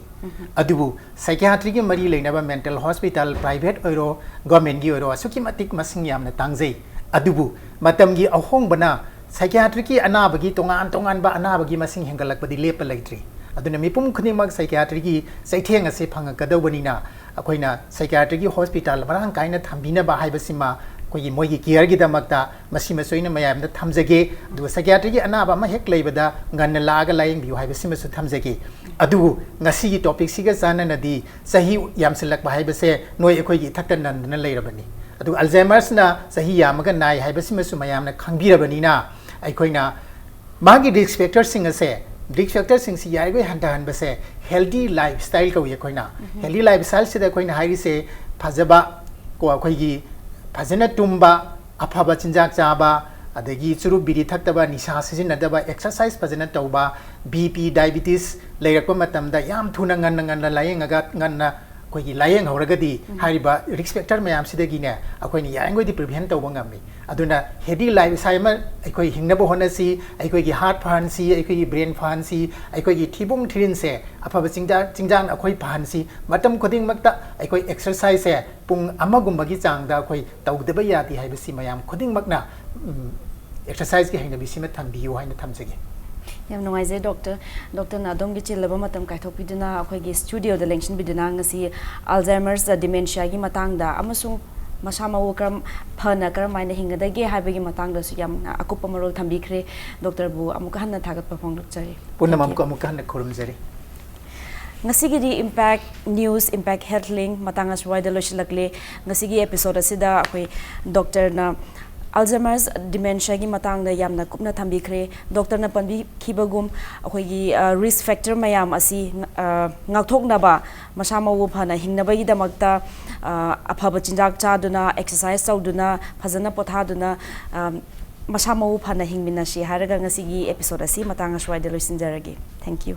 ꯑꯗꯨꯕꯨ psychiatryꯒꯤ ꯃꯔꯤ ꯂꯩꯅꯕ mental hospital, private ꯑꯣꯏꯔꯣ, governmentꯀꯤ ꯑꯣꯏꯔꯣ, ꯑꯁꯨꯛꯀꯤ ꯃꯇꯤꯛ ꯃꯁꯤꯡ ꯌꯥꯝꯅ ꯇꯥꯡꯖꯩ꯫ ꯑꯗꯨꯕꯨ ꯃꯇꯝꯒꯤ ꯑꯍꯣꯡꯕꯅ psychiatryꯒꯤ ꯑꯅꯥꯕꯒꯤ ꯇꯣꯉꯥꯟ ꯇꯣꯉꯥꯟꯕ ꯑꯅꯥꯕꯒꯤ ꯃꯁꯤꯡ ꯍꯦꯟꯒꯠꯂꯛꯄꯗꯤ ꯂꯦꯞꯄ ꯂꯩꯇ꯭ꯔꯤ꯫ ꯑꯗꯨꯅ ꯃꯤꯄꯨꯝ ꯈꯨꯗꯤꯡꯃꯛ psychiatryꯒꯤ ꯆꯩꯊꯦꯡ ꯑꯁꯤ ꯐꯪꯉꯛꯀꯗꯧꯕꯅꯤꯅ, ꯑꯩꯈꯣꯏꯅ psychiatryꯒꯤ hospital ꯃꯔꯥꯡ ꯀꯥꯏꯅ ꯊꯝꯕꯤꯅꯕ ꯍꯥꯏꯕꯁꯤꯃ ꯑꯩꯈꯣꯏꯒꯤ ꯃꯣꯏꯒꯤ careꯒꯤꯗꯃꯛꯇ ꯃꯁꯤꯃꯁꯨ ꯑꯩꯅ ꯃꯌꯥꯝꯗ ꯊꯝꯖꯒꯦ꯫ ꯑꯗꯨꯒ psychiatryꯒꯤ ꯑꯅꯥꯕ ꯑꯃ ꯍꯦꯛ ꯂꯩꯕꯗ ꯉꯟꯅ ꯂꯥꯛꯑꯒ ꯂꯥꯌꯦꯡꯕꯤꯌꯨ ꯍꯥꯏꯕꯁꯤꯃꯁꯨ ꯊꯝꯖꯒꯦ꯫ ꯑꯗꯨꯕꯨ ꯉꯁꯤꯒꯤ topicꯁꯤꯒ ꯆꯥꯟꯅꯅꯗꯤ ꯆꯍꯤ ꯌꯥꯝꯁꯤꯜꯂꯛꯄ ꯍꯥꯏꯕꯁꯦ ꯅꯣꯏ ꯑꯩꯈꯣꯏꯒꯤ ꯏꯊꯛꯇ ꯅꯟꯗꯨꯅ ꯂꯩꯔꯕꯅꯤ꯫ ꯑꯗꯨꯒ Alzheimersꯅ ꯆꯍꯤ ꯌꯥꯝꯃꯒ ꯅꯥꯏ ꯍꯥꯏꯕꯁꯤꯃꯁꯨ ꯃꯌꯥꯝꯅ ꯈꯪꯕꯤꯔꯕꯅꯤꯅ, ꯑꯩꯈꯣꯏꯅ ꯃꯥꯒꯤ risk factorꯁꯤꯡ ꯑꯁꯦ, risk factorꯁꯤꯡꯁꯤ ꯌꯥꯔꯤꯈꯩ ꯍꯟꯊꯍꯟꯕꯁꯦ healthy lifestyle ꯀꯧꯏ ꯑꯩꯈꯣꯏꯅ꯫ Healthy lifestyleꯁꯤꯗ ꯑꯩꯈꯣꯏꯅ ꯍꯥꯏꯔꯤꯁꯦ ꯐꯖꯕ, ꯀꯣ, ꯑꯩꯈꯣꯏꯒꯤ ꯐꯖꯅ ꯇꯨꯝꯕ, ꯑꯐꯕ ꯆꯤꯟꯖꯥꯛ ꯆꯥꯕ, ꯑꯗꯒꯤ ꯆꯨꯔꯨꯞ ꯕꯤꯔꯤ ꯊꯛꯇꯕ, ꯅꯤꯁꯥ ꯁꯤꯖꯤꯟꯅꯗꯕ, exercise ꯐꯖꯅ ꯇꯧꯕ, BP, diabetes ꯂꯩꯔꯛꯄ ꯃꯇꯝꯗ ꯌꯥꯝ ꯊꯨꯅ ꯉꯟꯅ ꯉꯟꯅ ꯂꯥꯌꯦꯡꯉꯒ ꯉꯟꯅ ꯑꯩꯈꯣꯏꯒꯤ ꯂꯥꯌꯦꯡꯍꯧꯔꯒꯗꯤ ꯍꯥꯏꯔꯤꯕ risk factor ꯃꯌꯥꯝꯁꯤꯗꯒꯤꯅꯦ ꯑꯩꯈꯣꯏꯅ ꯌꯥꯔꯤꯈꯩꯗꯤ prevent ꯇꯧꯕ ꯉꯝꯃꯤ꯫ ꯑꯗꯨꯅ healthy lifestyle ꯑꯃ ꯑꯩꯈꯣꯏ ꯍꯤꯡꯅꯕ ꯍꯣꯠꯅꯁꯤ, ꯑꯩꯈꯣꯏꯒꯤ heart ꯐꯍꯟꯁꯤ, ꯑꯩꯈꯣꯏꯒꯤ brain ꯐꯍꯟꯁꯤ, ꯑꯩꯈꯣꯏꯒꯤ ꯊꯤꯕꯣꯡ ꯊꯤꯔꯤꯟꯁꯦ ꯑꯐꯕ ꯆꯤꯟꯖꯥꯛ, ꯆꯤꯟꯖꯥꯛꯅ ꯑꯩꯈꯣꯏ ꯐꯍꯟꯁꯤ꯫ ꯃꯇꯝ ꯈꯨꯗꯤꯡꯃꯛꯇ ꯑꯩꯈꯣꯏ exerciseꯁꯦ ꯄꯨꯡ ꯑꯃꯒꯨꯝꯕꯒꯤ ꯆꯥꯡꯗ ꯑꯩꯈꯣꯏ ꯇꯧꯗꯕ ꯌꯥꯗꯦ ꯍꯥꯏꯕꯁꯤ ꯃꯌꯥꯝ ꯈꯨꯗꯤꯡꯃꯛꯅ, ꯎꯝ, exerciseꯀꯤ ꯍꯩꯅꯕꯤꯁꯤꯃ ꯊꯝꯕꯤꯌꯨ ꯍꯥꯏꯅ ꯊꯝꯖꯒꯦ꯫ ꯌꯥꯝ ꯅꯨꯡꯉꯥꯏꯖꯩ ꯗꯣꯛꯇꯔ꯫ ꯗꯣꯛꯇꯔꯅ ꯑꯗꯣꯝꯒꯤ ꯆꯤꯜꯂꯕ ꯃꯇꯝ ꯀꯥꯏꯊꯣꯛꯄꯤꯗꯨꯅ ꯑꯩꯈꯣꯏꯒꯤ studioꯗ ꯂꯦꯡꯁꯤꯟꯕꯤꯗꯨꯅ ꯉꯁꯤ Alzheimer's dementiaꯒꯤ ꯃꯇꯥꯡꯗ ꯑꯃꯁꯨꯡ ꯃꯁꯥ ꯃꯎ ꯀꯔꯝ ꯐꯅ ꯀꯔꯝ ꯍꯥꯏꯅ ꯍꯤꯡꯒꯗꯒꯦ ꯍꯥꯏꯕꯒꯤ ꯃꯇꯥꯡꯗꯁꯨ ꯌꯥꯝꯅ ꯑꯀꯨꯞꯄ ꯃꯔꯣꯜ ꯊꯝꯕꯤꯈ꯭ꯔꯦ꯫ ꯗꯣꯛꯇꯔꯕꯨ ꯑꯃꯨꯛꯀ ꯍꯟꯅ ꯊꯥꯒꯠꯄ ꯐꯣꯡꯗꯣꯛꯆꯔꯤ꯫ ꯄꯨꯝꯅꯃꯛꯄꯨ Thank you. ꯑꯃꯨꯛꯀ ꯍꯟꯅ ꯈꯨꯔꯨꯝꯖꯔꯤ꯫ ꯉꯁꯤꯒꯤꯗꯤ Impact News, Impact Health Link ꯃꯇꯥꯡ ꯑꯁ꯭ꯋꯥꯏꯗ ꯂꯣꯏꯁꯤꯜꯂꯛꯂꯦ꯫ ꯉꯁꯤꯒꯤ episode ꯑꯁꯤꯗ ꯑꯩꯈꯣꯏ ꯗꯣꯛꯇꯔꯅ Alzheimer's dementiaꯒꯤ ꯃꯇꯥꯡꯗ ꯌꯥꯝꯅ ꯀꯨꯞꯅ ꯊꯝꯕꯤꯈ꯭ꯔꯦ꯫ ꯗꯣꯛꯇꯔꯅ ꯄꯟꯕꯤꯈꯤꯕꯒꯨꯝ, ꯑꯩꯈꯣꯏꯒꯤ risk factor ꯃꯌꯥꯝ ꯑꯁꯤ ꯉꯥꯛꯊꯣꯛꯅꯕ, ꯃꯁꯥ ꯃꯎ ꯐꯅ ꯍꯤꯡꯅꯕꯒꯤꯗꯃꯛꯇ ꯑꯐꯕ ꯆꯤꯟꯖꯥꯛ ꯆꯥꯗꯨꯅ, exercise ꯇꯧꯗꯨꯅ, ꯐꯖꯅ ꯄꯣꯊꯥꯗꯨꯅ ꯃꯁꯥ ꯃꯎ ꯐꯅ ꯍꯤꯡꯃꯤꯟꯅꯁꯤ ꯍꯥꯏꯔꯒ ꯉꯁꯤꯒꯤ episode ꯑꯁꯤ ꯃꯇꯥꯡ ꯑꯁ꯭ꯋꯥꯏꯗ ꯂꯣꯏꯁꯤꯟꯖꯔꯒꯦ꯫ Thank you.